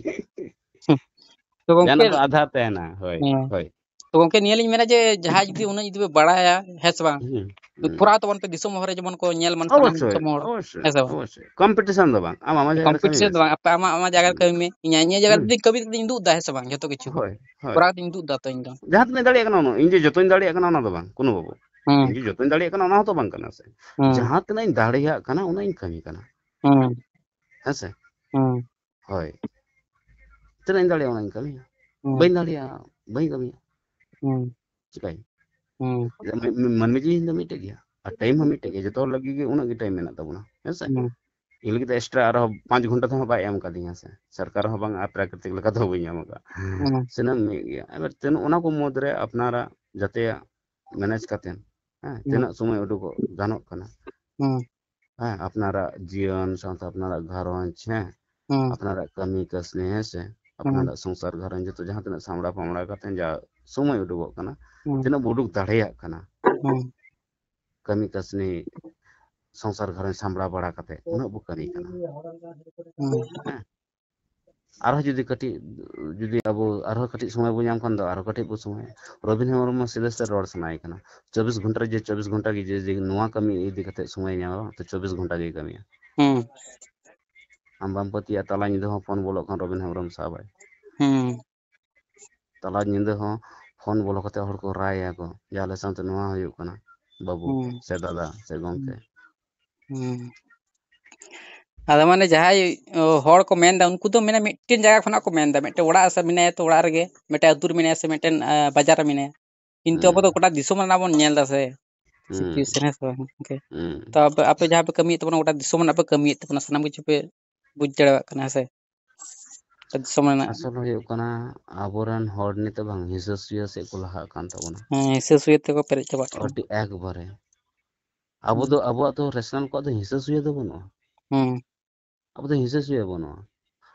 ᱛᱚ ᱜᱚᱝᱠᱮ, ᱡᱟᱦᱟᱱᱟᱜ ᱫᱚ ᱟᱫᱷᱟ ᱛᱟᱦᱮᱱᱟ᱾ ᱦᱳᱭ, ᱦᱮᱸ᱾ ᱦᱳᱭ᱾ ᱛᱚ ᱜᱚᱝᱠᱮ, ᱱᱤᱭᱟᱹ ᱞᱤᱧ ᱢᱮᱱᱟ ᱡᱮ ᱡᱟᱦᱟᱸᱭ ᱡᱩᱫᱤ ᱩᱱᱟᱹᱜ ᱡᱩᱫᱤ ᱯᱮ ᱵᱟᱲᱟᱭᱟ, ᱦᱮᱸ ᱥᱮ ᱵᱟᱝ? ᱦᱩᱸ, ᱦᱩᱸ᱾ ᱠᱚᱨᱟᱣ ᱛᱟᱵᱚᱱ ᱯᱮ, ᱫᱤᱥᱚᱢ ᱦᱚᱨ ᱨᱮ ᱡᱮᱢᱚᱱ ᱠᱚ ᱧᱮᱞ ᱢᱟᱱ ᱥᱟᱱᱟᱢ ᱚᱵᱚᱥᱥᱳᱭ, ᱫᱤᱥᱚᱢ ᱦᱚᱲ, ᱚᱵᱚᱥᱥᱳᱭ, ᱦᱮᱸ ᱥᱮ ᱵᱟᱝ? ᱚᱵᱚᱥᱥᱳᱭ᱾ ᱠᱚᱢᱯᱤᱴᱤᱥᱚᱱ ᱫᱚ ᱵᱟᱝ, ᱟᱢ ᱟᱢᱟᱜ ᱡᱟᱭᱜᱟ ᱨᱮ ᱠᱟᱹᱢᱤ ᱠᱚᱢᱯᱤᱴᱤᱥᱚᱱ ᱢᱮ᱾ ᱫᱚ ᱵᱟᱝ, ᱟᱯᱮ ᱟᱢᱟᱜ ᱟᱢᱟᱜ ᱡᱟᱭᱜᱟ ᱨᱮ ᱦᱩᱸ᱾ ᱠᱟᱹᱢᱤ ᱢᱮ, ᱤᱧ ᱤᱧᱟᱹᱜ ᱡᱟᱭᱜᱟ ᱨᱮ ᱦᱳᱭ, ᱡᱩᱫᱤᱧ ᱠᱟᱹᱢᱤ ᱠᱟᱛᱮ ᱤᱧ ᱩᱫᱩᱜ ᱫᱟ, ᱦᱮᱸ ᱥᱮ ᱵᱟᱝ? ᱡᱷᱚᱛᱚ ᱠᱤᱪᱷᱩ ᱦᱳᱭ, ᱦᱳᱭ᱾ ᱠᱚᱨᱟᱣ ᱠᱟᱛᱮ ᱤᱧ ᱩᱫᱩᱜ ᱫᱟ ᱛᱚ ᱤᱧ ᱫᱚ᱾ ᱡᱟᱦᱟᱸ ᱛᱤᱱᱟᱹᱜ ᱫᱟᱲᱮᱭᱟᱜ ᱠᱟᱱᱟ ᱩᱱᱟᱹᱜ, ᱤᱧ ᱡᱮ ᱡᱚᱛᱚᱧ ᱫᱟᱲᱮᱭᱟᱜ ᱠᱟᱱᱟ ᱚᱱᱟ ᱫᱚ ᱵᱟᱝ, ᱠᱳᱱᱳ ᱵᱟᱵᱚᱫ᱾ ᱦᱩᱸ᱾ ᱤᱧ ᱡᱮ ᱡᱚᱛᱚᱧ ᱫᱟᱲᱮᱭᱟᱜ ᱠᱟᱱᱟ ᱚᱱᱟ ᱦᱚᱸᱛᱚ ᱵᱟᱝ ᱠᱟᱱᱟ ᱥᱮ᱾ ᱦᱩᱸ᱾ ᱡᱟᱦᱟᱸ ᱛᱤᱱᱟᱹᱜ ᱤᱧ ᱫᱟᱲᱮᱭᱟᱜ ᱠᱟᱱᱟ ᱩᱱᱟᱹᱜ ᱤᱧ ᱠᱟᱹᱢᱤ ᱠᱟᱱᱟ᱾ ᱦᱩᱸ᱾ ᱦᱮᱸ ᱥᱮ? ᱦᱩᱸ᱾ ᱦᱳᱭ᱾ ᱛᱤᱱᱟᱹᱜ ᱤᱧ ᱫᱟᱲᱮᱭᱟᱜᱼᱟ ᱚᱱᱟᱧ ᱠᱟᱹᱢᱤᱭᱟ᱾ ᱦᱩᱸ᱾ ᱵᱟᱹᱧ ᱫᱟᱲᱮᱭᱟᱜᱼᱟ, ᱵᱟᱹᱧ ᱠᱟᱹᱢᱤᱭᱟ᱾ ᱦᱩᱸ᱾ ᱪᱤᱠᱟᱹᱭ? ᱦᱩᱸ᱾ ᱢᱟᱹᱱ-, ᱢᱟᱹᱱᱢᱤ ᱡᱤᱣᱤ ᱫᱚ ᱢᱤᱫᱴᱮᱡ ᱜᱮᱭᱟ᱾ ᱟᱨ ᱴᱟᱭᱤᱢ ᱦᱚᱸ ᱢᱤᱫᱴᱮᱡ ᱜᱮᱭᱟ᱾ ᱡᱚᱛᱚ ᱦᱚᱲ ᱞᱟᱹᱜᱤᱫ ᱜᱮ ᱩᱱᱟᱹᱜ ᱜᱮ ᱴᱟᱭᱤᱢ ᱢᱮᱱᱟᱜ ᱛᱟᱵᱚᱱᱟ᱾ ᱦᱮᱸ ᱥᱮ? ᱦᱩᱸ᱾ ᱤᱧ ᱞᱟᱹᱜᱤᱫ ᱫᱚ ᱮᱠᱥᱴᱨᱟ ᱟᱨᱦᱚᱸ ᱯᱟᱸᱪ ᱜᱷᱚᱱᱴᱟ ᱛᱮᱦᱚᱸ ᱵᱟᱭ ᱮᱢ ᱠᱟᱫᱤᱧᱟ ᱥᱮ᱾ ᱥᱚᱨᱠᱟᱨ ᱦᱚᱸ ᱵᱟᱝ ᱟᱨ ᱯᱨᱟᱠᱨᱤᱛᱤᱠ ᱞᱮᱠᱟ ᱛᱮᱦᱚᱸ ᱵᱟᱹᱧ ᱧᱟᱢ ᱟᱠᱟᱫᱼᱟ᱾ ᱦᱩᱸ᱾ ᱥᱟᱱᱟᱢ ᱢᱤᱫ ᱜᱮᱭᱟ᱾ ᱮᱵᱟᱨ ᱛᱤᱱᱟᱹᱜ ᱚᱱᱟ ᱠᱚ ᱢᱩᱫᱽᱨᱮ ᱟᱯᱱᱟᱨᱟᱜ ᱡᱟᱛᱮ ᱢᱮᱱᱮᱡᱽ ᱠᱟᱛᱮ, ᱦᱮᱸ, ᱦᱩᱸ᱾ ᱛᱤᱱᱟᱹᱜ ᱥᱚᱢᱚᱭ ᱩᱰᱩᱠᱚᱜ ᱜᱟᱱᱚᱜ ᱠᱟᱱᱟ᱾ ᱦᱩᱸ᱾ ᱦᱮᱸ, ᱟᱯᱱᱟᱨᱟᱜ ᱡᱤᱭᱚᱱ ᱥᱟᱶᱛᱮ ᱟᱯᱱᱟᱨᱟᱜ ᱜᱷᱟᱨᱚᱸᱡᱽ, ᱦᱮᱸ, ᱦᱩᱸ᱾ ᱟᱯᱱᱟᱨᱟᱜ ᱠᱟᱹᱢᱤ ᱠᱟᱹᱥᱱᱤ, ᱦᱮᱸ ᱥᱮ, ᱦᱩᱸ᱾ ᱟᱯᱱᱟᱨᱟᱜ ᱥᱚᱝᱥᱟᱨ ᱜᱷᱟᱨᱚᱸᱡᱽ ᱡᱚᱛᱚ ᱡᱟᱦᱟᱸ ᱛᱤᱱᱟᱹᱜ ᱥᱟᱢᱲᱟᱣ ᱯᱟᱢᱲᱟᱣ ᱠᱟᱛᱮ ᱡᱟ ᱥᱚᱢᱚᱭ ᱩᱰᱩᱠᱚᱜ ᱠᱟᱱᱟ, ᱦᱩᱸ᱾ ᱛᱤᱱᱟᱹᱜ ᱵᱚ ᱩᱰᱩᱠ ᱫᱟᱲᱮᱭᱟᱜ ᱠᱟᱱᱟ᱾ ᱦᱩᱸ᱾ ᱠᱟᱹᱢᱤ ᱠᱟᱹᱥᱱᱤ, ᱥᱚᱝᱥᱟᱨ ᱜᱷᱟᱨᱚᱸᱡᱽ ᱥᱟᱢᱵᱲᱟᱣ ᱵᱟᱲᱟ ᱠᱟᱛᱮ ᱩᱱᱟᱹᱜ ᱵᱚ ᱠᱟᱹᱢᱤ ᱠᱟᱱᱟ᱾ ᱦᱮᱸ᱾ ᱟᱨᱦᱚᱸ ᱡᱩᱫᱤ ᱠᱟᱹᱴᱤᱡ, ᱡᱩᱫᱤ ᱟᱵᱚ ᱟᱨᱦᱚᱸ ᱠᱟᱹᱴᱤᱡ ᱥᱚᱢᱚᱭ ᱵᱚ ᱧᱟᱢ ᱠᱷᱟᱱ ᱫᱚ ᱟᱨᱦᱚᱸ ᱠᱟᱹᱴᱤᱡ ᱵᱚ ᱥᱚᱢᱚᱭᱟ᱾ ᱨᱚᱵᱤᱱ ᱦᱮᱢᱵᱨᱚᱢ ᱢᱟ ᱥᱤᱫᱷᱟᱹ ᱥᱤᱫᱷᱟᱹ ᱨᱚᱲ ᱥᱟᱱᱟᱭᱮ ᱠᱟᱱᱟ᱾ ᱪᱚᱵᱵᱤᱥ ᱜᱷᱚᱱᱴᱟ ᱨᱮ ᱡᱮ ᱪᱚᱵᱵᱤᱥ ᱜᱷᱚᱱᱴᱟ ᱜᱮ ᱡᱮ, ᱡᱮ ᱱᱚᱣᱟ ᱠᱟᱹᱢᱤ ᱤᱫᱤ ᱠᱟᱛᱮ ᱥᱚᱢᱚᱭ ᱧᱟᱢᱟ, ᱛᱚ ᱪᱚᱵᱵᱤᱥ ᱜᱷᱚᱱᱴᱟ ᱜᱮ ᱠᱟᱹᱢᱤᱭᱟ᱾ ᱦᱩᱸ᱾ ᱟᱢ ᱵᱟᱢ ᱯᱟᱹᱛᱭᱟᱹᱜᱼᱟ, ᱛᱟᱞᱟ ᱧᱤᱫᱟᱹ ᱦᱚᱸ ᱯᱷᱳᱱ ᱵᱚᱞᱚᱜ ᱠᱷᱟᱱ ᱨᱚᱵᱤᱱ ᱦᱮᱢᱵᱨᱚᱢ ᱥᱟᱵᱟᱭ᱾ ᱦᱩᱸ᱾ ᱛᱟᱞᱟ ᱧᱤᱫᱟᱹ ᱦᱚᱸ ᱯᱷᱳᱱ ᱵᱚᱞᱚ ᱠᱟᱛᱮ ᱦᱚᱲ ᱠᱚ ᱨᱟᱭ ᱟᱠᱚ, ᱡᱮ ᱟᱞᱮ ᱥᱟᱶᱛᱮ ᱱᱚᱣᱟ ᱦᱩᱭᱩᱜ ᱠᱟᱱᱟ ᱵᱟᱹᱵᱩ, ᱦᱩᱸ᱾ ᱥᱮ ᱫᱟᱫᱟ ᱥᱮ ᱜᱚᱝᱠᱮ᱾ ᱦᱩᱸ᱾ ᱟᱫᱚ ᱢᱟᱱᱮ ᱡᱟᱦᱟᱸᱭ, ᱚ, ᱦᱚᱲ ᱠᱚ ᱢᱮᱱᱫᱟ, ᱩᱱᱠᱩ ᱫᱚ ᱢᱟᱱᱮ ᱢᱤᱫᱴᱮᱱ ᱡᱟᱭᱜᱟ ᱠᱷᱚᱱᱟᱜ ᱠᱚ ᱢᱮᱱᱫᱟ, ᱢᱤᱫᱴᱮᱱ ᱚᱲᱟᱜ ᱨᱮ ᱢᱮᱱᱟᱭᱟ ᱛᱚ ᱚᱲᱟᱜ ᱨᱮᱜᱮ, ᱢᱤᱫᱴᱮᱱ ᱟᱹᱛᱩ ᱨᱮ ᱢᱮᱱᱟᱭᱟ ᱥᱮ ᱢᱤᱫᱴᱮᱱ, ᱟ, ᱵᱟᱡᱟᱨ ᱨᱮ ᱢᱮᱱᱟᱭᱟ, ᱠᱤᱱᱛᱩ ᱟᱵᱚ ᱫᱚ ᱦᱩᱸ᱾ ᱜᱚᱴᱟ ᱫᱤᱥᱚᱢ ᱨᱮᱱᱟᱜ ᱵᱚᱱ ᱧᱮᱞ ᱫᱟ ᱥᱮ ᱦᱩᱸ᱾ situation, ᱦᱮᱸ ᱥᱮ ᱵᱟᱝ ᱜᱚᱝᱠᱮ? ᱦᱩᱸ᱾ ᱛᱚ ᱟᱯᱮ, ᱟᱯᱮ ᱡᱟᱦᱟᱸ ᱯᱮ ᱠᱟᱹᱢᱤᱭᱮᱫ ᱛᱟᱵᱚᱱᱟ, ᱜᱚᱴᱟ ᱫᱤᱥᱚᱢ ᱨᱮᱱᱟᱜ ᱯᱮ ᱠᱟᱹᱢᱤᱭᱮᱫ ᱛᱟᱵᱚᱱᱟ, ᱥᱟᱱᱟᱢ ᱠᱤᱪᱷᱩ ᱯᱮ ᱵᱩᱡᱽ ᱫᱟᱲᱮᱭᱟᱜ ᱠᱟᱱᱟ, ᱦᱮᱸ ᱥᱮ? ᱜᱚᱴᱟ ᱫᱤᱥᱚᱢ ᱨᱮᱱᱟᱜ᱾ ᱟᱥᱚᱞ ᱦᱩᱭᱩᱜ ᱠᱟᱱᱟ, ᱟᱵᱚᱨᱮᱱ ᱦᱚᱲ ᱱᱤᱛᱚᱜ ᱵᱟᱝ ᱦᱤᱥᱟᱹ ᱥᱩᱭᱟᱹ ᱥᱮᱫ ᱠᱚ ᱞᱟᱦᱟᱜ ᱠᱟᱱ ᱛᱟᱵᱚᱱᱟ᱾ ᱦᱮᱸ, ᱦᱤᱥᱟᱹ ᱥᱩᱭᱟᱹ ᱛᱮᱠᱚ ᱯᱮᱨᱮᱡ ᱪᱟᱵᱟᱜ ᱠᱟᱱᱟ᱾ ᱟᱹᱰᱤ ᱮᱠᱵᱟᱨᱮ᱾ ᱟᱵᱚ ᱦᱩᱸ᱾ ᱫᱚ, ᱟᱵᱚᱣᱟᱜ ᱫᱚ ᱨᱮᱥᱚᱱᱟᱞ ᱠᱚᱣᱟᱜ ᱫᱚ ᱦᱤᱥᱟᱹ ᱥᱩᱭᱟᱹ ᱫᱚ ᱵᱟᱹᱱᱩᱜᱼᱟ᱾ ᱦᱩᱸ᱾ ᱟᱵᱚ ᱫᱚ ᱦᱤᱥᱟᱹ ᱥᱩᱭᱟᱹ ᱵᱟᱹᱱᱩᱜᱼᱟ᱾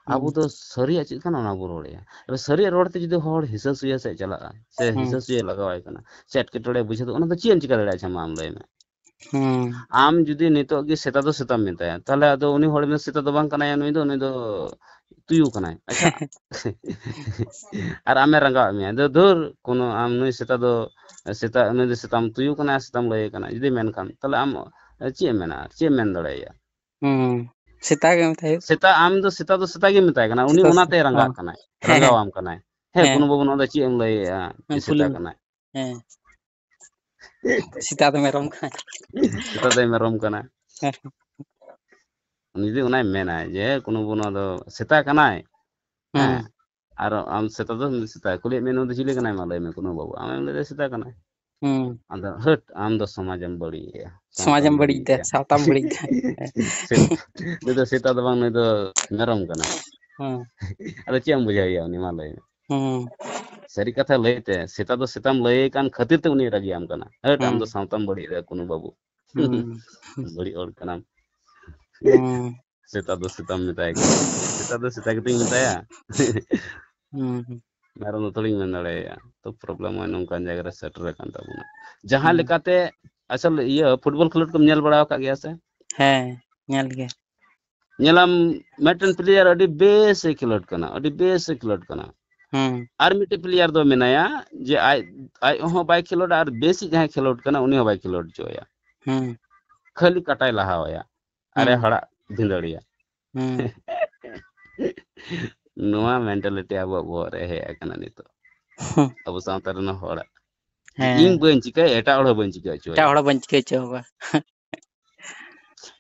ᱦᱩᱸ᱾ ᱟᱵᱚ ᱫᱚ ᱥᱟᱹᱨᱤᱭᱟᱜ ᱪᱮᱫ ᱠᱟᱱᱟ ᱚᱱᱟ ᱵᱚ ᱨᱚᱲᱮᱭᱟ᱾ ᱮᱵᱟᱨ ᱥᱟᱹᱨᱤᱭᱟᱜ ᱨᱚᱲ ᱛᱮ ᱡᱩᱫᱤ ᱦᱚᱲ ᱦᱤᱥᱟᱹ ᱥᱩᱭᱟᱹ ᱥᱮᱫ ᱪᱟᱞᱟᱜᱼᱟ, ᱥᱮ ᱦᱩᱸ᱾ ᱦᱤᱥᱟᱹ ᱥᱩᱭᱟᱹ ᱞᱟᱜᱟᱣᱟᱭ ᱠᱟᱱᱟ, ᱥᱮ ᱮᱴᱠᱮᱴᱚᱬᱮ ᱵᱩᱡᱷᱟᱹᱣ ᱫᱟ, ᱚᱱᱟ ᱫᱚ ᱪᱮᱫ ᱮᱢ ᱪᱤᱠᱟ ᱫᱟᱲᱮᱭᱟᱜᱼᱟ? ᱟᱪᱪᱷᱟ, ᱢᱟ ᱟᱢ ᱞᱟᱹᱭ ᱢᱮ᱾ ᱦᱩᱸ᱾ ᱟᱢ ᱡᱩᱫᱤ ᱱᱤᱛᱚᱜ ᱜᱮ ᱥᱮᱛᱟ ᱫᱚ ᱥᱮᱛᱟᱢ ᱢᱮᱛᱟᱭᱟ, ᱛᱟᱦᱞᱮ ᱟᱫᱚ ᱩᱱᱤ ᱦᱚᱲ ᱢᱮᱱᱟ, "ᱥᱮᱛᱟ ᱫᱚ ᱵᱟᱝ ᱠᱟᱱᱟᱭ, ᱱᱩᱭ ᱫᱚ, ᱱᱩᱭ ᱫᱚ ᱛᱩᱭᱩ ᱠᱟᱱᱟᱭ᱾" ᱟᱪᱪᱷᱟ᱾ ᱟᱨ ᱟᱢᱮ ᱨᱟᱸᱜᱟᱣ ᱮᱫ ᱢᱮᱭᱟ, "ᱫᱩ-, ᱫᱷᱩᱨ, ᱠᱳᱱᱳ ᱟᱢ ᱱᱩᱭ ᱥᱮᱛᱟ ᱫᱚ, ᱥᱮᱛᱟ, ᱱᱩᱭ ᱫᱚ ᱥᱮᱛᱟᱢ ᱛᱩᱭᱩ ᱠᱟᱱᱟᱭ, ᱥᱮᱛᱟᱢ ᱞᱟᱹᱭ ᱠᱟᱱᱟ", ᱡᱩᱫᱤ ᱢᱮᱱᱠᱷᱟᱱ, ᱛᱟᱦᱞᱮ ᱟᱢ ᱪᱮᱫ ᱮᱢ ᱢᱮᱱᱟ? ᱟᱨ ᱪᱮᱫ ᱮᱢ ᱢᱮᱱ ᱫᱟᱲᱮᱭᱟᱭᱟ? ᱦᱩᱸ᱾ ᱥᱮᱛᱟ ᱜᱮ ᱢᱮᱛᱟᱭ ᱦᱩᱭᱩᱜ᱾ ᱥᱮᱛᱟ, ᱟᱢ ᱫᱚ ᱥᱮᱛᱟ ᱫᱚ ᱥᱮᱛᱟ ᱜᱮ ᱢᱮᱛᱟᱭ ᱠᱟᱱᱟ, ᱩᱱᱤ ᱥᱮᱛᱟ ᱥᱮ-, ᱚᱱᱟᱛᱮᱭ ᱨᱟᱸᱜᱟᱜ ᱦᱚᱸ᱾ ᱠᱟᱱᱟᱭ, ᱦᱮᱸ, ᱦᱮᱸ᱾ ᱨᱟᱸᱜᱟᱣᱟᱢ ᱠᱟᱱᱟᱭ᱾ ᱦᱮᱸ, ᱦᱮᱸ᱾ ᱠᱳᱱᱳ ᱵᱟᱹᱵᱩ, ᱱᱚᱣᱟ ᱫᱚ ᱪᱮᱫ ᱮᱢ ᱞᱟᱹᱭᱮᱜᱼᱟ? ᱦᱮᱸ, ᱡᱮ ᱥᱮᱛᱟ ᱠᱩᱞᱤ ᱢᱮ᱾ ᱠᱟᱱᱟᱭ᱾ ᱦᱮᱸ᱾ ᱥᱮᱛᱟ ᱫᱚ ᱢᱮᱨᱚᱢ ᱠᱟᱱᱟᱭ᱾ ᱥᱮᱛᱟ ᱫᱚᱭ ᱢᱮᱨᱚᱢ ᱠᱟᱱᱟ᱾ ᱦᱮᱸ᱾ ᱩᱱᱤ ᱡᱩᱫᱤ ᱚᱱᱟᱭ ᱢᱮᱱᱟᱭ ᱡᱮ, "ᱠᱳᱱᱳ ᱵᱟᱹᱵᱩ, ᱱᱚᱣᱟ ᱫᱚ ᱥᱮᱛᱟ ᱠᱟᱱᱟᱭ", ᱦᱮᱸ᱾ ᱦᱮᱸ᱾ ᱟᱨ ᱟᱢ ᱥᱮᱛᱟ ᱫᱚ ᱥᱮᱛᱟ, ᱠᱩᱞᱤᱭᱮᱫ ᱢᱮᱭᱟ, "ᱱᱩᱭ ᱫᱚ ᱪᱤᱞᱤ ᱠᱟᱱᱟᱭ? ᱢᱟ ᱞᱟᱹᱭ ᱢᱮ, ᱠᱳᱱᱳ ᱵᱟᱹᱵᱩ", ᱟᱢᱮᱢ ᱞᱟᱹᱭ ᱫᱟ, "ᱥᱮᱛᱟ ᱠᱟᱱᱟᱭ᱾" ᱦᱩᱸ᱾ ᱟᱫᱚ, "ᱦᱟᱹᱴ, ᱟᱢ ᱫᱚ ᱥᱚᱢᱟᱡᱮᱢ ᱵᱟᱹᱲᱤᱡ ᱮᱭᱟ, ᱥᱚᱢᱟᱡᱮᱢ ᱥᱟᱶᱛᱟᱢ ᱵᱟᱹᱲᱤᱡ ᱵᱟᱹᱲᱤᱡ ᱫᱟ, ᱮᱭᱟ᱾ ᱥᱟᱶᱛᱟᱢ ᱵᱟᱹᱲᱤᱡ ᱫᱟ᱾ ᱥᱮ-, ᱱᱩᱭ ᱫᱚ ᱥᱮᱛᱟ ᱫᱚ ᱵᱟᱝ, ᱱᱩᱭ ᱫᱚ ᱢᱮᱨᱚᱢ ᱠᱟᱱᱟᱭ᱾" ᱦᱩᱸ᱾ ᱟᱫᱚ ᱪᱮᱫ ᱮᱢ ᱵᱩᱡᱷᱟᱹᱣᱮᱭᱟ ᱩᱱᱤ, ᱢᱟ ᱞᱟᱹᱭ ᱢᱮ? ᱦᱩᱸ᱾ ᱥᱟᱹᱨᱤ ᱠᱟᱛᱷᱟ ᱞᱟᱹᱭ ᱛᱮ, ᱥᱮᱛᱟ ᱫᱚ ᱥᱮᱛᱟᱢ ᱞᱟᱹᱭ ᱠᱟᱱ ᱠᱷᱟᱹᱛᱤᱨ ᱛᱮ ᱩᱱᱤ ᱨᱟᱹᱜᱤᱭᱟᱢ ᱠᱟᱱᱟ᱾ "ᱦᱟᱹᱴ, ᱟᱢ ᱫᱚ ᱦᱩᱸ᱾ ᱥᱟᱶᱛᱟᱢ ᱵᱟᱹᱲᱤᱡ ᱫᱟ, ᱠᱳᱱᱳ ᱵᱟᱹᱵᱩ᱾ ᱦᱩᱸ᱾ ᱵᱟᱹᱲᱤᱡ ᱦᱚᱲ ᱠᱟᱱᱟᱢ᱾" ᱦᱩᱸ᱾ ᱥᱮᱛᱟ ᱫᱚ ᱥᱮᱛᱟᱢ ᱢᱮᱛᱟᱭ ᱠᱟᱱᱟ᱾ ᱥᱮᱛᱟ ᱫᱚ ᱥᱮᱛᱟ ᱜᱮᱛᱚᱧ ᱢᱮᱛᱟᱭᱟ᱾ ᱦᱩᱸ, ᱦᱩᱸ᱾ ᱢᱮᱨᱚᱢ ᱫᱚ ᱛᱷᱚᱲᱤᱧ ᱢᱮᱱ ᱫᱟᱲᱮᱭᱟᱭᱟ᱾ ᱛᱚ, problem ᱦᱚᱸ ᱱᱚᱝᱠᱟᱱ ᱡᱟᱭᱜᱟ ᱨᱮ ᱥᱮᱴᱮᱨ ᱟᱠᱟᱱ ᱛᱟᱵᱚᱱᱟ᱾ ᱡᱟᱦᱟᱸ ᱦᱩᱸ᱾ ᱞᱮᱠᱟᱛᱮ ᱟᱪᱪᱷᱟ, ᱤᱭᱟᱹ, ᱯᱷᱩᱴᱵᱚᱞ ᱠᱷᱮᱞᱳᱰ ᱠᱚᱢ ᱧᱮᱞ ᱵᱟᱲᱟ ᱟᱠᱟᱫ ᱜᱮᱭᱟ ᱥᱮ? ᱦᱮᱸ, ᱧᱮᱞ ᱜᱮ᱾ ᱧᱮᱞᱟᱢ, ᱢᱤᱫᱴᱮᱱ ᱯᱞᱮᱭᱟᱨ ᱟᱹᱰᱤ ᱵᱮᱥ ᱮ ᱠᱷᱮᱞᱳᱰ ᱠᱟᱱᱟ, ᱟᱹᱰᱤ ᱵᱮᱥ ᱮ ᱠᱷᱮᱞᱳᱰ ᱠᱟᱱᱟ᱾ ᱦᱩᱸ᱾ ᱟᱨ ᱢᱤᱫᱴᱮᱱ ᱯᱞᱮᱭᱟᱨ ᱫᱚ ᱢᱮᱱᱟᱭᱟ ᱡᱮ ᱟᱡ, ᱟᱡ ᱦᱚᱸ ᱵᱟᱭ ᱠᱷᱮᱞᱳᱰᱟ ᱟᱨ ᱵᱮᱥᱤᱡ ᱡᱟᱦᱟᱸᱭ ᱠᱷᱮᱞᱳᱰ ᱠᱟᱱᱟ ᱩᱱᱤ ᱦᱚᱸ ᱵᱟᱭ ᱠᱷᱮᱞᱳᱰ ᱦᱚᱪᱚᱣᱟᱭᱟ᱾ ᱦᱩᱸ᱾ ᱠᱷᱟᱹᱞᱤ ᱠᱟᱴᱟᱭ ᱞᱟᱦᱟᱣᱟᱭᱟ᱾ ᱟᱨᱮ ᱦᱩᱸ᱾ ᱦᱟᱲᱟᱜ ᱵᱷᱤᱸᱫᱟᱹᱲᱮᱭᱟ᱾ ᱦᱩᱸ᱾ ᱱᱚᱣᱟ ᱢᱮᱱᱴᱟᱞᱤᱴᱤ ᱟᱵᱚᱣᱟᱜ ᱵᱚᱦᱚᱜ ᱨᱮ ᱦᱮᱡ ᱟᱠᱟᱱᱟ ᱱᱤᱛᱚᱜ᱾ ᱦᱩᱸ᱾ ᱟᱵᱚ ᱥᱟᱶᱛᱟ ᱨᱮᱱ ᱦᱚᱲᱟᱜ᱾ ᱡᱮ ᱦᱮᱸ᱾ ᱤᱧ ᱵᱟᱹᱧ ᱪᱤᱠᱟᱹᱭᱟ, ᱮᱴᱟᱜ ᱦᱚᱲ ᱦᱚᱸ ᱵᱟᱹᱧ ᱪᱤᱠᱟᱹ ᱦᱚᱪᱚ ᱮᱴᱟᱜ ᱟᱭᱟ᱾ ᱦᱚᱲ ᱦᱚᱸ ᱵᱟᱹᱧ ᱪᱤᱠᱟᱹ ᱦᱚᱪᱚ ᱟᱠᱚᱣᱟ᱾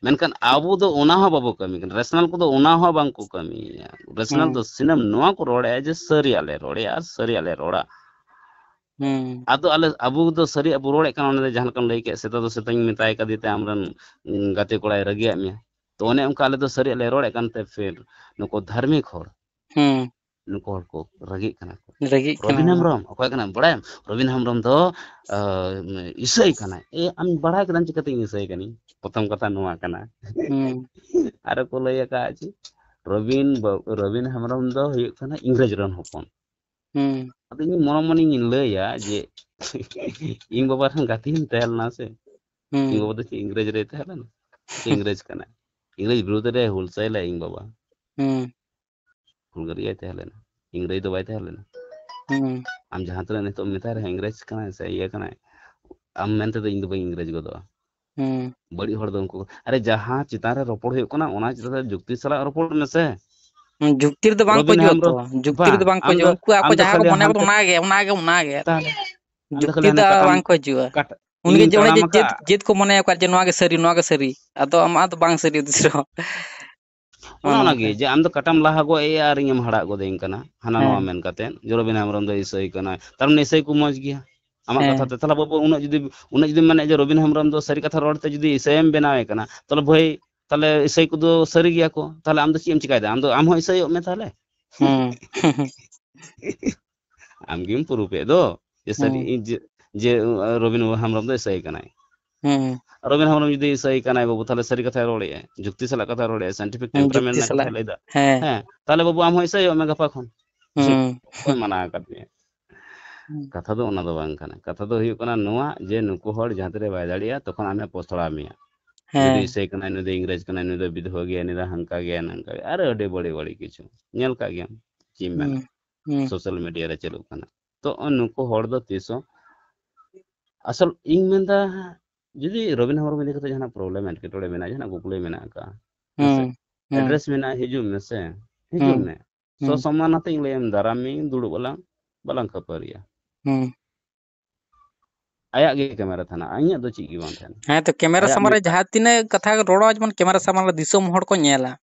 ᱢᱮᱱᱠᱷᱟᱱ ᱟᱵᱚ ᱫᱚ ᱚᱱᱟ ᱦᱚᱸ ᱵᱟᱵᱚ ᱠᱟᱹᱢᱤ ᱠᱟᱱᱟ᱾ ᱨᱮᱥᱱᱟᱞ ᱠᱚᱫᱚ ᱚᱱᱟ ᱦᱚᱸ ᱵᱟᱝ ᱠᱚ ᱠᱟᱹᱢᱤᱭᱟ᱾ ᱨᱮᱥᱱᱟᱞ ᱦᱩᱸ᱾ ᱫᱚ ᱥᱤᱱᱟᱹᱢ ᱱᱚᱣᱟ ᱠᱚ ᱨᱚᱲᱮᱫᱼᱟ ᱡᱮ ᱥᱟᱹᱨᱤᱭᱟᱜ ᱞᱮ ᱨᱚᱲᱮᱫᱼᱟ ᱟᱨ ᱥᱟᱹᱨᱤᱭᱟᱜ ᱞᱮ ᱨᱚᱲᱟ᱾ ᱦᱩᱸ᱾ ᱟᱫᱚ ᱟᱞᱮ, ᱟᱵᱚ ᱫᱚ ᱥᱟᱹᱨᱤᱭᱟᱜ ᱵᱚ ᱨᱚᱲᱮᱫ ᱠᱟᱱᱟ, ᱚᱱᱮ ᱡᱟᱦᱟᱸ ᱞᱮᱠᱟᱢ ᱞᱟᱹᱭ ᱠᱮᱫ, ᱥᱮᱛᱟ ᱫᱚ ᱥᱮᱛᱟᱧ ᱢᱮᱛᱟᱭ ᱠᱟᱫᱮ ᱛᱮ ᱟᱢᱨᱮᱱ, ᱩᱸ, ᱜᱟᱛᱮ ᱠᱚᱲᱟᱭ ᱨᱟᱹᱜᱤᱭᱟᱜ ᱢᱮᱭᱟ᱾ ᱛᱚ ᱚᱱᱮ ᱚᱱᱠᱟ ᱟᱞᱮ ᱫᱚ ᱥᱟᱹᱨᱤᱭᱟᱜ ᱞᱮ ᱨᱚᱲᱮᱫ ᱠᱟᱱ ᱛᱮ ᱯᱷᱤᱨ ᱱᱩᱠᱩ ᱫᱷᱟᱨᱢᱤᱠ ᱦᱚᱲ, ᱦᱩᱸ᱾ ᱱᱩᱠᱩ ᱦᱚᱲ ᱠᱚ ᱨᱟᱹᱜᱤᱜ ᱠᱟᱱᱟ ᱠᱚ᱾ ᱨᱟᱹᱜᱤᱜ ᱠᱟᱱᱟ ᱨᱚᱵᱤᱱ ᱠᱚ᱾ ᱦᱮᱢᱵᱨᱚᱢ ᱚᱠᱚᱭ ᱠᱟᱱᱟᱭ ᱵᱟᱲᱟᱭᱟᱢ? ᱨᱚᱵᱤᱱ ᱦᱮᱢᱵᱨᱚᱢ ᱫᱚ, ᱟᱸ, ᱤᱥᱟᱹᱭ ᱠᱟᱱᱟᱭ᱾ ᱮ, ᱟᱢ ᱵᱟᱲᱟᱭ ᱠᱮᱫᱟᱢ ᱪᱤᱠᱟᱹᱛᱮ ᱤᱧ ᱤᱥᱟᱹᱭ ᱠᱟᱹᱱᱟᱹᱧ? ᱯᱨᱚᱛᱷᱚᱢ ᱠᱟᱛᱷᱟ ᱱᱚᱣᱟ ᱠᱟᱱᱟ᱾ ᱦᱩᱸ᱾ ᱟᱨ ᱠᱚ ᱞᱟᱹᱭ ᱟᱠᱟᱫ ᱡᱮ ᱨᱚᱵᱤᱱ ᱵᱟ-, ᱨᱚᱵᱤᱱ ᱦᱮᱢᱵᱨᱚᱢ ᱫᱚ ᱦᱩᱭᱩᱜ ᱠᱟᱱᱟ ᱤᱝᱨᱮᱡᱽ ᱨᱮᱱ ᱦᱚᱯᱚᱱ᱾ ᱦᱩᱸ᱾ ᱟᱫᱚ ᱤᱧ ᱢᱚᱱᱮ ᱢᱚᱱᱮᱧ ᱞᱟᱹᱭᱟ ᱡᱮ ᱤᱧ ᱵᱟᱵᱟ ᱨᱮᱱ ᱜᱟᱛᱮᱧ ᱛᱟᱦᱮᱸ ᱞᱮᱱᱟ ᱥᱮ, ᱤᱧ ᱦᱩᱸ᱾ ᱵᱟᱵᱟ ᱫᱚ ᱪᱮᱫ ᱤᱝᱨᱮᱡᱽ ᱨᱮᱭ ᱛᱟᱦᱮᱸ ᱞᱮᱱᱟ? ᱥᱮ ᱤᱝᱨᱮᱡᱽ ᱠᱟᱱᱟᱭ? ᱤᱝᱨᱮᱡᱽ ᱵᱤᱨᱩᱫᱷ ᱨᱮ ᱦᱩᱞᱥᱟᱹᱭ ᱞᱮᱫ ᱤᱧ ᱵᱟᱵᱟ᱾ ᱦᱩᱸ᱾ ᱦᱩᱞᱜᱟᱹᱨᱤᱭᱟᱹᱭ ᱛᱟᱦᱮᱸ ᱞᱮᱱᱟ, ᱤᱝᱨᱮᱡᱽ ᱫᱚ ᱵᱟᱭ ᱛᱟᱦᱮᱸ ᱞᱮᱱᱟ᱾ ᱦᱩᱸ᱾ ᱟᱢ ᱡᱟᱦᱟᱸ ᱛᱤᱱᱟᱹᱜ ᱱᱤᱛᱚᱜ ᱮᱢ ᱢᱮᱛᱟᱭ ᱨᱮᱦᱚᱸ ᱤᱝᱨᱮᱡᱽ ᱠᱟᱱᱟᱭ ᱥᱮ ᱤᱭᱟᱹ ᱠᱟᱱᱟᱭ, ᱟᱢ ᱢᱮᱱᱛᱮ ᱫᱚ ᱤᱧ ᱫᱚ ᱵᱟᱹᱧ ᱤᱝᱨᱮᱡᱽ ᱜᱚᱫᱚᱜᱼᱟ᱾ ᱦᱩᱸ᱾ ᱵᱟᱹᱲᱤᱡ ᱦᱚᱲ ᱫᱚ ᱩᱱᱠᱩ, ᱟᱨᱮ ᱡᱟᱦᱟᱸ ᱪᱮᱛᱟᱱ ᱨᱮ ᱨᱚᱯᱚᱲ ᱦᱩᱭᱩᱜ ᱠᱟᱱᱟ ᱚᱱᱟ ᱪᱮᱛᱟᱱ ᱨᱮ ᱡᱩᱠᱛᱤ ᱥᱟᱞᱟᱜ ᱨᱚᱯᱚᱲ ᱢᱮᱥᱮ᱾ ᱦᱩᱸ, ᱡᱩᱠᱛᱤ ᱨᱮᱫᱚ ᱵᱟᱝ ᱠᱚ ᱨᱚᱵᱤᱱ ᱦᱤᱡᱩᱜᱼᱟ ᱦᱮᱢᱵᱨᱚᱢ, ᱛᱚ, ᱡᱩᱠᱛᱤ ᱵᱟᱝ, ᱨᱮᱫᱚ ᱵᱟᱝ ᱠᱚ ᱟᱢ ᱫᱚ, ᱦᱤᱡᱩᱜᱼᱟ᱾ ᱩᱱᱠᱩ ᱟᱠᱚ ᱟᱢ ᱫᱚ ᱡᱟᱦᱟᱸ ᱠᱚ ᱠᱷᱟᱹᱞᱤ ᱢᱚᱱᱮᱭᱟ ᱦᱟᱱᱮ ᱠᱚ ᱫᱚ ᱠᱟᱴ-, ᱚᱱᱟᱜᱮ, ᱚᱱᱟᱜᱮ, ᱚᱱᱟᱜᱮ᱾ ᱛᱟᱦᱞᱮ ᱟᱢ ᱫᱚ ᱡᱩᱠᱛᱤ ᱠᱷᱟᱹᱞᱤ ᱫᱚ ᱦᱟᱱᱮ ᱠᱟᱴᱟᱢ, ᱵᱟᱝ ᱠᱚ ᱦᱤᱡᱩᱜᱼᱟ᱾ ᱠᱟᱴ-, ᱩᱱᱤ ᱜᱮ ᱤᱧ ᱡᱮ ᱚᱱᱮ ᱛᱟᱲᱟᱢ ᱡᱮ ᱟᱠᱟᱫ᱾ ᱡᱮᱫ, ᱡᱮᱫ ᱠᱚ ᱢᱚᱱᱮᱭᱟ ᱚᱠᱟ ᱡᱮ ᱱᱚᱣᱟ ᱜᱮ ᱥᱟᱹᱨᱤ, ᱱᱚᱣᱟ ᱜᱮ ᱥᱟᱹᱨᱤ᱾ ᱟᱫᱚ ᱟᱢᱟᱜ ᱫᱚ ᱵᱟᱝ ᱥᱟᱹᱨᱤ ᱩᱫᱤᱥ ᱨᱮᱦᱚᱸ᱾ ᱚᱱᱮ ᱚᱱᱮ ᱚᱱᱟ ᱜᱮ, ᱚᱱᱠᱟ᱾ ᱡᱮ ᱟᱢ ᱫᱚ ᱠᱟᱴᱟᱢ ᱞᱟᱦᱟ ᱜᱚᱫ ᱮᱭᱟ ᱟᱨ ᱤᱧᱮᱢ ᱦᱟᱲᱟᱜ ᱜᱚᱫᱮᱧ ᱠᱟᱱᱟ, ᱦᱟᱱᱟ ᱱᱚᱣᱟ ᱦᱮᱸ᱾ ᱢᱮᱱ ᱠᱟᱛᱮ, ᱡᱮ ᱨᱚᱵᱤᱱ ᱦᱮᱢᱵᱨᱚᱢ ᱫᱚ ᱤᱥᱟᱹᱭ ᱠᱟᱱᱟᱭ, ᱛᱟᱨ ᱢᱟᱱᱮ ᱤᱥᱟᱹᱭ ᱠᱚ ᱢᱚᱡᱽ ᱜᱮᱭᱟ᱾ ᱟᱢᱟᱜ ᱠᱟᱛᱷᱟ ᱦᱮᱸ᱾ ᱛᱮ, ᱛᱟᱦᱞᱮ ᱵᱟᱹᱵᱩ ᱩᱱᱟᱹᱜ ᱡᱩᱫᱤ, ᱩᱱᱟᱹᱜ ᱡᱩᱫᱤᱢ ᱢᱮᱱᱮᱫ ᱡᱮ ᱨᱚᱵᱤᱱ ᱦᱮᱢᱵᱨᱚᱢ ᱫᱚ ᱥᱟᱹᱨᱤ ᱠᱟᱛᱷᱟ ᱨᱚᱲ ᱛᱮ ᱡᱩᱫᱤ ᱤᱥᱟᱹᱭᱮᱢ ᱵᱮᱱᱟᱣᱮ ᱠᱟᱱᱟ, ᱛᱟᱦᱞᱮ ᱵᱷᱟᱹᱭ, ᱛᱟᱦᱞᱮ ᱤᱥᱟᱹᱭ ᱠᱚᱫᱚ ᱥᱟᱹᱨᱤ ᱜᱮᱭᱟ ᱠᱚ, ᱛᱟᱦᱞᱮ ᱟᱢ ᱫᱚ ᱪᱮᱫ ᱮᱢ ᱪᱤᱠᱟᱭᱮᱫᱟ? ᱟᱢ ᱫᱚ, ᱟᱢ ᱦᱚᱸ ᱤᱥᱟᱹᱭᱚᱜ ᱢᱮ ᱛᱟᱦᱞᱮ᱾ ᱦᱩᱸ᱾ ᱟᱢ ᱜᱮᱢ ᱯᱨᱩᱯᱷ ᱮᱫ ᱫᱚ ᱡᱮ ᱥᱟᱹᱨᱤ, ᱦᱩᱸ᱾ ᱡᱮ, ᱡᱮ, ᱨᱚᱵᱤᱱ ᱦᱮᱢᱵᱨᱚᱢ ᱫᱚ ᱤᱥᱟᱹᱭ ᱠᱟᱱᱟᱭ᱾ ᱦᱩᱸ᱾ ᱨᱚᱵᱤᱱ ᱦᱮᱢᱵᱨᱚᱢ ᱡᱩᱫᱤ ᱤᱥᱟᱹᱭ ᱠᱟᱱᱟᱭ ᱵᱟᱹᱵᱩ, ᱛᱟᱦᱞᱮ ᱥᱟᱹᱨᱤ ᱠᱟᱛᱷᱟᱭ ᱨᱚᱲᱮᱫᱼᱟ, ᱡᱩᱠᱛᱤ ᱥᱟᱞᱟᱜ ᱠᱟᱛᱷᱟᱭ ᱨᱚᱲᱮᱫᱼᱟ, scientific ᱦᱩᱸ, temperament ᱡᱩᱠᱛᱤ ᱨᱮᱱᱟᱜ ᱥᱟᱞᱟᱜ᱾ ᱠᱟᱛᱷᱟᱭ ᱞᱟᱹᱭᱫᱟ᱾ ᱦᱮᱸ᱾ ᱦᱮᱸ, ᱛᱟᱦᱞᱮ ᱵᱟᱹᱵᱩ ᱟᱢ ᱦᱚᱸ ᱤᱥᱟᱹᱭᱚᱜ ᱢᱮ ᱜᱟᱯᱟ ᱠᱷᱚᱱ᱾ ᱦᱩᱸ᱾ ᱚᱠᱚᱭ ᱢᱟᱱᱟ ᱟᱠᱟᱫ ᱢᱮᱭᱟ? ᱦᱩᱸ᱾ ᱠᱟᱛᱷᱟ ᱫᱚ ᱚᱱᱟ ᱫᱚ ᱵᱟᱝ ᱠᱟᱱᱟ᱾ ᱠᱟᱛᱷᱟ ᱫᱚ ᱦᱩᱭᱩᱜ ᱠᱟᱱᱟ ᱱᱚᱣᱟ ᱡᱮ ᱱᱩᱠᱩ ᱦᱚᱲ ᱡᱟᱦᱟᱸ ᱛᱤᱨᱮ ᱵᱟᱭ ᱫᱟᱲᱮᱭᱟᱜᱼᱟ, ᱛᱚᱠᱷᱚᱱ ᱟᱢᱮ ᱯᱚᱥᱲᱟᱣ ᱢᱮᱭᱟ᱾ ᱱᱩᱭ ᱫᱚ ᱦᱮᱸ᱾ ᱤᱥᱟᱹᱭ ᱠᱟᱱᱟᱭ, ᱱᱩᱭ ᱫᱚ ᱤᱝᱨᱮᱡᱽ ᱠᱟᱱᱟᱭ, ᱱᱩᱭ ᱫᱚ ᱵᱤᱫᱷᱚᱵᱟ ᱜᱮᱭᱟᱭ, ᱱᱚᱝᱠᱟ ᱜᱮ, ᱟᱨᱚ ᱟᱹᱰᱤ ᱵᱟᱹᱲᱤ ᱵᱟᱹᱲᱤ ᱠᱤᱪᱷᱩ᱾ ᱧᱮᱞ ᱠᱟᱜ ᱜᱮᱭᱟᱢ, ᱪᱮᱫ ᱮᱢ ᱢᱮᱱᱟ? ᱦᱩᱸ᱾ ᱦᱩᱸ᱾ ᱥᱳᱥᱟᱞ ᱢᱤᱰᱤᱭᱟ ᱨᱮ ᱪᱟᱹᱞᱩᱜ ᱠᱟᱱᱟ᱾ ᱛᱚ, ᱱᱩᱠᱩ ᱦᱚᱲ ᱫᱚ ᱛᱤᱥ ᱦᱚᱸ, ᱟᱥᱚᱞ ᱤᱧ ᱢᱮᱱᱫᱟ, ᱡᱩᱫᱤ ᱨᱚᱵᱤᱱ ᱦᱮᱢᱵᱨᱚᱢ ᱤᱫᱤ ᱠᱟᱛᱮ ᱡᱟᱦᱟᱱᱟᱜ ᱯᱨᱚᱵᱞᱮᱢ, ᱮᱴᱠᱮᱴᱚᱬᱮ ᱢᱮᱱᱟᱜᱼᱟ, ᱡᱟᱦᱟᱱᱟᱜ ᱠᱩᱠᱞᱤ ᱢᱮᱱᱟᱜ ᱟᱠᱟᱫᱼᱟ, ᱦᱮᱸ ᱥᱮ? ᱦᱩᱸ᱾ ᱦᱩᱸ᱾ ᱮᱰᱨᱮᱥ ᱢᱮᱱᱟᱜᱼᱟ, ᱦᱤᱡᱩᱜ ᱢᱮᱥᱮ, ᱦᱤᱡᱩᱜ ᱦᱩᱸ᱾ ᱢᱮ᱾ ᱦᱩᱸ᱾ ᱥᱚᱥᱚᱢᱢᱟᱱ ᱟᱛᱮ ᱤᱧ ᱞᱟᱹᱭᱟᱢ, ᱫᱟᱨᱟᱢ ᱢᱤᱭᱟᱹᱧ, ᱫᱩᱲᱩᱵ ᱟᱞᱟᱝ, ᱵᱟᱞᱟᱝ ᱠᱷᱟᱹᱯᱟᱹᱨᱤᱭᱟ᱾ ᱦᱩᱸ᱾ ᱟᱭᱟᱜ ᱜᱮ ᱠᱮᱢᱮᱨᱟ ᱛᱟᱦᱮᱱᱟ, ᱤᱧᱟᱹᱜ ᱫᱚ ᱪᱮᱫ ᱜᱮ ᱵᱟᱝ ᱛᱟᱦᱮᱱᱟ᱾ ᱦᱮᱸ, ᱛᱚ, ᱠᱮᱢᱮᱨᱟ ᱟᱭᱟᱜ ᱥᱟᱢᱟᱝ ᱨᱮ ᱢᱤᱫ ᱡᱟᱦᱟᱸ ᱛᱤᱱᱟᱹᱜ ᱠᱟᱛᱷᱟ ᱨᱚᱲᱚᱜᱼᱟ, ᱡᱮᱢᱚᱱ ᱠᱮᱢᱮᱨᱟ ᱥᱟᱢᱟᱝ ᱨᱮ ᱫᱤᱥᱚᱢ ᱦᱚᱲ ᱠᱚ ᱧᱮᱞᱟ᱾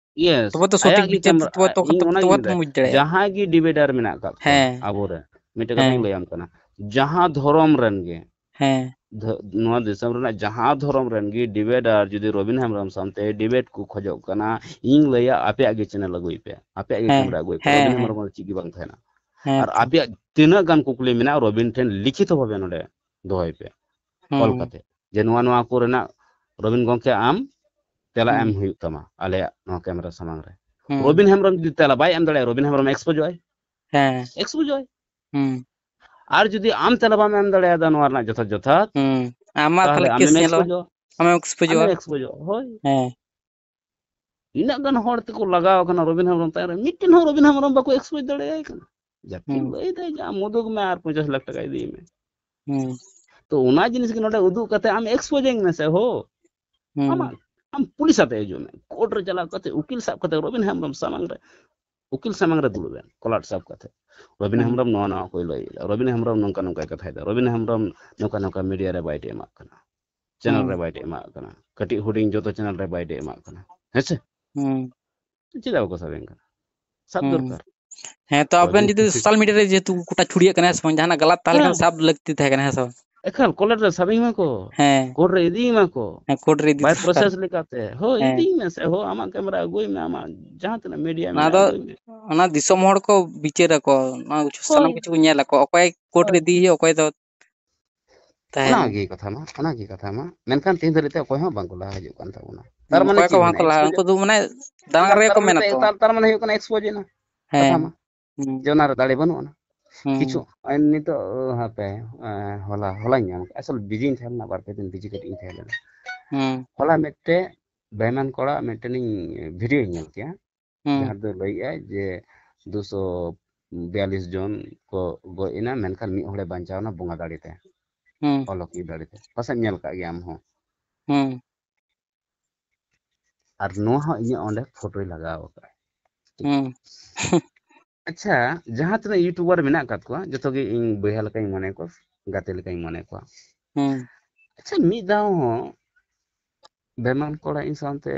Yes, ᱛᱚᱵᱮ ᱛᱚ ᱥᱚᱴᱷᱤᱠ ᱟᱭᱟᱜ ᱜᱮ ᱵᱤᱪᱟᱹᱨ, ᱠᱮᱢᱮᱨᱟ, ᱛᱚᱵᱮ ᱛᱚ, ᱤᱧ ᱚᱱᱟᱜᱤᱧ ᱛᱚᱵᱮ ᱛᱚᱢ ᱢᱮᱱᱫᱟ, ᱵᱩᱡᱽ ᱫᱟᱲᱮᱭᱟᱜᱼᱟ᱾ ᱡᱟᱦᱟᱸᱭ ᱜᱮ ᱰᱤᱵᱮᱴᱟᱨ ᱢᱮᱱᱟᱜ ᱟᱠᱟᱫ ᱠᱚᱣᱟ ᱦᱮᱸ᱾ ᱟᱵᱚᱨᱮᱱ, ᱢᱤᱫᱴᱮᱡ ᱠᱟᱛᱷᱟᱧ ᱦᱮᱸ᱾ ᱞᱟᱹᱭᱟᱢ ᱠᱟᱱᱟ, ᱡᱟᱦᱟᱸ ᱫᱷᱚᱨᱚᱢ ᱨᱮᱱ ᱜᱮ, ᱦᱮᱸ᱾ ᱫᱷᱚ-, ᱱᱚᱣᱟ ᱫᱤᱥᱚᱢ ᱨᱮᱱᱟᱜ ᱡᱟᱦᱟᱸ ᱫᱷᱚᱨᱚᱢ ᱨᱮᱱ ᱜᱮ ᱰᱤᱵᱮᱴᱟᱨ ᱡᱩᱫᱤ ᱨᱚᱵᱤᱱ ᱦᱮᱢᱵᱨᱚᱢ ᱥᱟᱶᱛᱮ ᱰᱤᱵᱮᱴ ᱠᱚ ᱠᱷᱚᱡᱚᱜ ᱠᱟᱱᱟ, ᱤᱧ ᱞᱟᱹᱭᱟ ᱟᱯᱮᱭᱟᱜ ᱜᱮ ᱪᱮᱱᱮᱞ ᱟᱹᱜᱩᱭ ᱯᱮ, ᱟᱯᱮᱭᱟᱜ ᱜᱮ ᱦᱮᱸ᱾ ᱠᱮᱢᱮᱨᱟ ᱟᱹᱜᱩᱭ ᱯᱮ, ᱦᱮᱸ, ᱨᱚᱵᱤᱱ ᱦᱮᱸ᱾ ᱦᱮᱢᱵᱨᱚᱢ ᱫᱚ ᱪᱮᱫ ᱜᱮ ᱵᱟᱝ ᱛᱟᱦᱮᱱᱟ᱾ ᱦᱮᱸ ᱟᱨ ᱛᱚ᱾ ᱟᱯᱮᱭᱟᱜ ᱛᱤᱱᱟᱹᱜ ᱜᱟᱱ ᱠᱩᱠᱞᱤ ᱢᱮᱱᱟᱜᱼᱟ, ᱨᱚᱵᱤᱱ ᱴᱷᱮᱱ ᱞᱤᱠᱷᱤᱛᱚ ᱵᱷᱟᱵᱮ ᱱᱚᱰᱮ ᱫᱚᱦᱚᱭ ᱯᱮ, ᱚᱞ ᱦᱩᱸ᱾ ᱠᱟᱛᱮ, ᱡᱮ ᱱᱚᱣᱟ, ᱱᱚᱣᱟ ᱠᱚᱨᱮᱱᱟᱜ ᱨᱚᱵᱤᱱ ᱜᱚᱢᱠᱮ ᱟᱢ ᱛᱮᱞᱟ ᱦᱩᱸ᱾ ᱮᱢ ᱦᱩᱭᱩᱜ ᱛᱟᱢᱟ ᱟᱞᱮᱭᱟᱜ ᱱᱚᱣᱟ ᱠᱮᱢᱮᱨᱟ ᱥᱟᱢᱟᱝ ᱨᱮ᱾ ᱦᱩᱸ᱾ ᱨᱚᱵᱤᱱ ᱦᱮᱢᱵᱨᱚᱢ ᱡᱩᱫᱤ ᱛᱮᱞᱟ ᱵᱟᱭ ᱮᱢ ᱫᱟᱲᱮᱭᱟᱜᱼᱟ, ᱨᱚᱵᱤᱱ ᱦᱮᱢᱵᱨᱚᱢ ᱮᱠᱥᱯᱳᱡᱚᱜᱼᱟᱭ᱾ ᱦᱮᱸ᱾ ᱮᱠᱥᱯᱳᱡᱚᱜᱼᱟᱭ᱾ ᱦᱩᱸ᱾ ᱟᱨ ᱡᱩᱫᱤ ᱟᱢ ᱛᱮᱞᱟ ᱵᱟᱢ ᱮᱢ ᱫᱟᱲᱮᱭᱟᱫᱟ ᱱᱚᱣᱟ ᱨᱮᱱᱟᱜ ᱡᱚᱛᱷᱟᱛ ᱡᱚᱛᱷᱟᱛ, ᱟᱢᱟᱜ ᱛᱟᱦᱚᱞᱮ ᱛᱟᱦᱚᱞᱮ ᱟᱢᱮᱢ ᱠᱮᱥ ᱧᱮᱞᱚᱜᱼᱟ᱾ ᱮᱠᱥᱯᱳᱡᱚᱜᱼᱟ᱾ ᱟᱢᱮᱢ ᱮᱠᱥᱯᱳᱡᱚᱜᱼᱟ᱾ ᱟᱢᱮᱢ ᱮᱠᱥᱯᱳᱡᱚᱜᱼᱟ, ᱦᱳᱭ᱾ ᱦᱮᱸ᱾ ᱤᱱᱟᱹᱜ ᱜᱟᱱ ᱦᱚᱲ ᱛᱮᱠᱚ ᱞᱟᱜᱟᱣ ᱟᱠᱟᱱᱟ ᱨᱚᱵᱤᱱ ᱦᱮᱢᱵᱨᱚᱢ ᱛᱟᱭᱚᱢ ᱨᱮ, ᱢᱤᱫᱴᱮᱱ ᱦᱚᱸ ᱨᱚᱵᱤᱱ ᱦᱮᱢᱵᱨᱚᱢ ᱵᱟᱠᱚ ᱮᱠᱥᱯᱳᱡᱽ ᱫᱟᱲᱮᱭᱟᱭ ᱠᱟᱱᱟ᱾ ᱡᱟᱹᱛᱤ ᱦᱩᱸ᱾ ᱞᱟᱹᱭ ᱫᱟᱭ ᱡᱟ ᱢᱩᱫᱩᱠ ᱢᱮ ᱟᱨ ᱯᱚᱧᱪᱟᱥ ᱞᱟᱠᱷ ᱴᱟᱠᱟ ᱤᱫᱤᱭ ᱢᱮ᱾ ᱦᱩᱸ᱾ ᱛᱚ ᱚᱱᱟ ᱡᱤᱱᱤᱥ ᱜᱮ ᱱᱚᱰᱮ ᱩᱫᱩᱜ ᱠᱟᱛᱮ ᱟᱢ ᱮᱠᱥᱯᱳᱡᱤᱝ ᱢᱮᱥᱮ ᱦᱳ᱾ ᱦᱩᱸ᱾ ᱟᱢᱟᱜ, ᱟᱢ ᱯᱩᱞᱤᱥ ᱟᱛᱮ ᱦᱤᱡᱩᱜ ᱢᱮ, ᱠᱳᱨᱴ ᱨᱮ ᱪᱟᱞᱟᱣ ᱠᱟᱛᱮ ᱩᱠᱤᱞ ᱥᱟᱵ ᱠᱟᱛᱮ ᱨᱚᱵᱤᱱ ᱦᱮᱢᱵᱨᱚᱢ ᱥᱟᱢᱟᱝ ᱨᱮ, ᱩᱠᱤᱞ ᱥᱟᱢᱟᱝ ᱨᱮ ᱫᱩᱲᱩᱵ ᱮᱱ, ᱠᱚᱞᱟᱴ ᱥᱟᱵ ᱠᱟᱛᱮ, ᱨᱚᱵᱤᱱ ᱦᱩᱸ᱾ ᱦᱮᱢᱵᱨᱚᱢ ᱱᱚᱣᱟ ᱱᱚᱣᱟ ᱠᱚᱭ ᱞᱟᱹᱭ ᱮᱫᱟ, ᱨᱚᱵᱤᱱ ᱦᱮᱢᱵᱨᱚᱢ ᱱᱚᱝᱠᱟ ᱱᱚᱝᱠᱟᱭ ᱠᱟᱛᱷᱟᱭᱮᱫᱟ, ᱨᱚᱵᱤᱱ ᱦᱮᱢᱵᱨᱚᱢ ᱱᱚᱝᱠᱟ ᱱᱚᱝᱠᱟ ᱢᱤᱰᱤᱭᱟ ᱨᱮ ᱵᱟᱭ ᱮᱢᱟᱜ ᱠᱟᱱᱟ, ᱪᱮᱱᱮᱞ ᱦᱩᱸ᱾ ᱨᱮ ᱵᱟᱭ ᱮᱢᱟᱜ ᱠᱟᱱᱟ, ᱠᱟᱹᱴᱤᱡ ᱦᱩᱰᱤᱧ ᱡᱚᱛᱚ ᱪᱮᱱᱮᱞ ᱨᱮ ᱵᱟᱭ ᱮᱢᱟᱜ ᱠᱟᱱᱟ, ᱦᱮᱸ ᱥᱮ? ᱦᱩᱸ᱾ ᱪᱮᱫᱟᱜ ᱵᱟᱠᱚ ᱥᱟᱵ ᱮᱱ ᱠᱟᱱᱟ? ᱥᱟᱵ ᱦᱩᱸ᱾ ᱫᱚᱨᱠᱟᱨ᱾ ᱦᱮᱸ, ᱛᱚ ᱟᱵᱮᱱ ᱨᱚᱵᱤᱱ ᱡᱩᱫᱤ ᱥᱳᱥᱟᱞ ᱢᱤᱰᱤᱭᱟ ᱨᱮ ᱡᱮᱦᱮᱛᱩ ᱜᱚᱴᱟ ᱪᱷᱩᱲᱭᱟᱹᱜ ᱠᱟᱱᱟ, ᱦᱮᱸ ᱥᱮ ᱵᱟᱝ? ᱡᱟᱦᱟᱱᱟᱜ ᱜᱟᱞᱟᱛ ᱛᱟᱦᱮᱸ ᱞᱮᱠᱷᱟᱱ ᱦᱮᱸ᱾ ᱥᱟᱵ ᱞᱟᱹᱠᱛᱤ ᱛᱟᱦᱮᱸ ᱠᱟᱱᱟ, ᱦᱮᱸ ᱥᱮ ᱵᱟᱝ? ᱮᱠᱟᱞ, ᱠᱳᱨᱴ ᱨᱮ ᱥᱟᱵ ᱤᱧ ᱢᱟ ᱠᱚ᱾ ᱦᱮᱸ᱾ ᱠᱳᱨᱴ ᱨᱮ ᱤᱫᱤ by ᱫᱚᱨᱠᱟᱨ᱾ Process ᱞᱮᱠᱟᱛᱮ᱾ ᱦᱳᱭ, ᱦᱮᱸ᱾ ᱤᱫᱤᱧ ᱢᱮ ᱥᱮ, ᱦᱳ, ᱟᱢᱟᱜ ᱠᱮᱢᱮᱨᱟ ᱟᱹᱜᱩᱭ ᱢᱮ, ᱟᱢᱟᱜ ᱡᱟᱦᱟᱸ ᱛᱤᱱᱟᱹᱜ ᱢᱤᱰᱤᱭᱟ ᱚᱱᱟ ᱢᱮᱱᱟᱜᱼᱟ, ᱫᱚ, ᱟᱹᱜᱩᱭ ᱢᱮ᱾ ᱚᱱᱟ ᱫᱤᱥᱚᱢ ᱦᱚᱲ ᱠᱚ ᱵᱤᱪᱟᱹᱨᱟᱠᱚ, ᱚᱱᱟ ᱥᱟᱱᱟᱢ ᱦᱳᱭ᱾ ᱠᱤᱪᱷᱩ ᱠᱚ ᱧᱮᱞᱟᱠᱚ, ᱚᱠᱚᱭ ᱠᱳᱨᱴ ᱨᱮ ᱦᱳᱭ᱾ ᱤᱫᱤ ᱦᱩᱭᱩᱜᱼᱟ, ᱚᱠᱚᱭ ᱫᱚ ᱛᱟᱦᱮᱱ᱾ ᱚᱱᱟᱜᱮ ᱠᱟᱛᱷᱟ ᱢᱟ, ᱚᱱᱟᱜᱮ ᱠᱟᱛᱷᱟ ᱢᱟ᱾ ᱢᱮᱱᱠᱷᱟᱱ ᱛᱮᱦᱮᱧ ᱫᱷᱟᱹᱨᱤᱡ ᱛᱮ ᱚᱠᱚᱭ ᱦᱚᱸ ᱵᱟᱝᱠᱚ ᱞᱟᱦᱟ ᱦᱤᱡᱩᱜ ᱠᱟᱱ ᱛᱟᱵᱚᱱᱟ᱾ ᱛᱟᱨ ᱦᱩᱸ, ᱢᱟᱱᱮ ᱚᱠᱚᱭ ᱠᱚ ᱪᱮᱫ ᱵᱟᱝᱠᱚ ᱦᱩᱭᱱᱟ? ᱞᱟᱦᱟ, Expose ᱩᱱᱠᱩ ᱫᱚ ᱢᱟᱱᱮ ᱫᱟᱬᱟ ᱛᱟᱨ, ᱨᱮᱜᱮ ᱛᱟᱨ ᱠᱚ ᱢᱟᱱᱮ ᱢᱮᱱᱟ ᱛᱮ-, ᱛᱚ᱾ ᱛᱟᱨ, ᱛᱟᱨ ᱢᱟᱱᱮ ᱦᱩᱭᱩᱜ ᱠᱟᱱᱟ expose ᱮᱱᱟ ᱠᱟᱛᱷᱟ ᱦᱮᱸ᱾ ᱢᱟ᱾ ᱦᱩᱸ᱾ ᱡᱮ ᱚᱱᱟ ᱨᱮ ᱫᱟᱲᱮ ᱵᱟᱹᱱᱩᱜ ᱟᱱᱟ᱾ ᱠᱤᱪᱷᱩ ᱦᱩᱸ᱾ ᱱᱤᱛᱚᱜ ᱦᱟᱯᱮ, ᱦᱚᱞᱟ ᱦᱚᱞᱟᱧ ᱧᱟᱢ ᱠᱮᱫᱟ, ᱟᱥᱚᱞ ᱵᱤᱡᱤᱧ ᱛᱟᱦᱮᱸ ᱞᱮᱱᱟ, ᱵᱟᱨ ᱯᱮ ᱫᱤᱱ ᱵᱤᱡᱤ ᱠᱟᱹᱴᱤᱡ ᱤᱧ ᱛᱟᱦᱮᱸ ᱞᱮᱱᱟ᱾ ᱦᱩᱸ᱾ ᱦᱚᱞᱟ ᱢᱤᱫᱴᱮᱡ ᱵᱮᱢᱟᱱ ᱠᱚᱲᱟ ᱢᱤᱫᱴᱮᱱᱤᱧ ᱵᱷᱤᱰᱤᱭᱳᱧ ᱧᱮᱞ ᱠᱮᱜᱼᱟ, ᱦᱩᱸ᱾ ᱡᱟᱦᱟᱸ ᱫᱚ ᱞᱟᱹᱭᱮᱜᱼᱟᱭ ᱡᱮ ᱫᱩᱥᱚ ᱵᱤᱭᱟᱞᱤᱥ ᱡᱚᱱ ᱠᱚ ᱜᱚᱡ ᱮᱱᱟ, ᱢᱮᱱᱠᱷᱟᱱ ᱢᱤᱫ ᱦᱚᱲᱮ ᱵᱟᱧᱪᱟᱣ ᱮᱱᱟ ᱵᱚᱸᱜᱟ ᱫᱟᱲᱮ ᱛᱮ, ᱦᱩᱸ᱾ ᱚᱞᱚᱠᱤ ᱫᱟᱲᱮ ᱛᱮ᱾ ᱯᱟᱥᱮᱡ ᱧᱮᱞ ᱠᱟᱜ ᱜᱮᱭᱟᱢ ᱦᱚᱸ᱾ ᱦᱩᱸ᱾ ᱟᱨ ᱱᱚᱣᱟ ᱦᱚᱸ ᱤᱧᱟᱹᱜ ᱚᱸᱰᱮ ᱯᱷᱳᱴᱳᱭ ᱞᱟᱜᱟᱣ ᱟᱠᱟᱫᱼᱟ᱾ ᱦᱩᱸ᱾ ᱟᱪᱪᱷᱟ, ᱡᱟᱦᱟᱸ ᱛᱤᱱᱟᱹᱜ ᱤᱭᱩᱴᱩᱵᱟᱨ ᱢᱮᱱᱟᱜ ᱟᱠᱟᱫ ᱠᱚᱣᱟ, ᱡᱚᱛᱚ ᱜᱮ ᱤᱧ ᱵᱚᱭᱦᱟ ᱞᱮᱠᱟᱧ ᱢᱚᱱᱮ ᱠᱚᱣᱟ, ᱜᱟᱛᱮ ᱞᱮᱠᱟᱧ ᱢᱚᱱᱮ ᱠᱚᱣᱟ᱾ ᱦᱩᱸ᱾ ᱟᱪᱪᱷᱟ, ᱢᱤᱫ ᱫᱷᱟᱣ ᱦᱚᱸ ᱵᱮᱢᱟᱱ ᱠᱚᱲᱟ ᱤᱧ ᱥᱟᱶᱛᱮ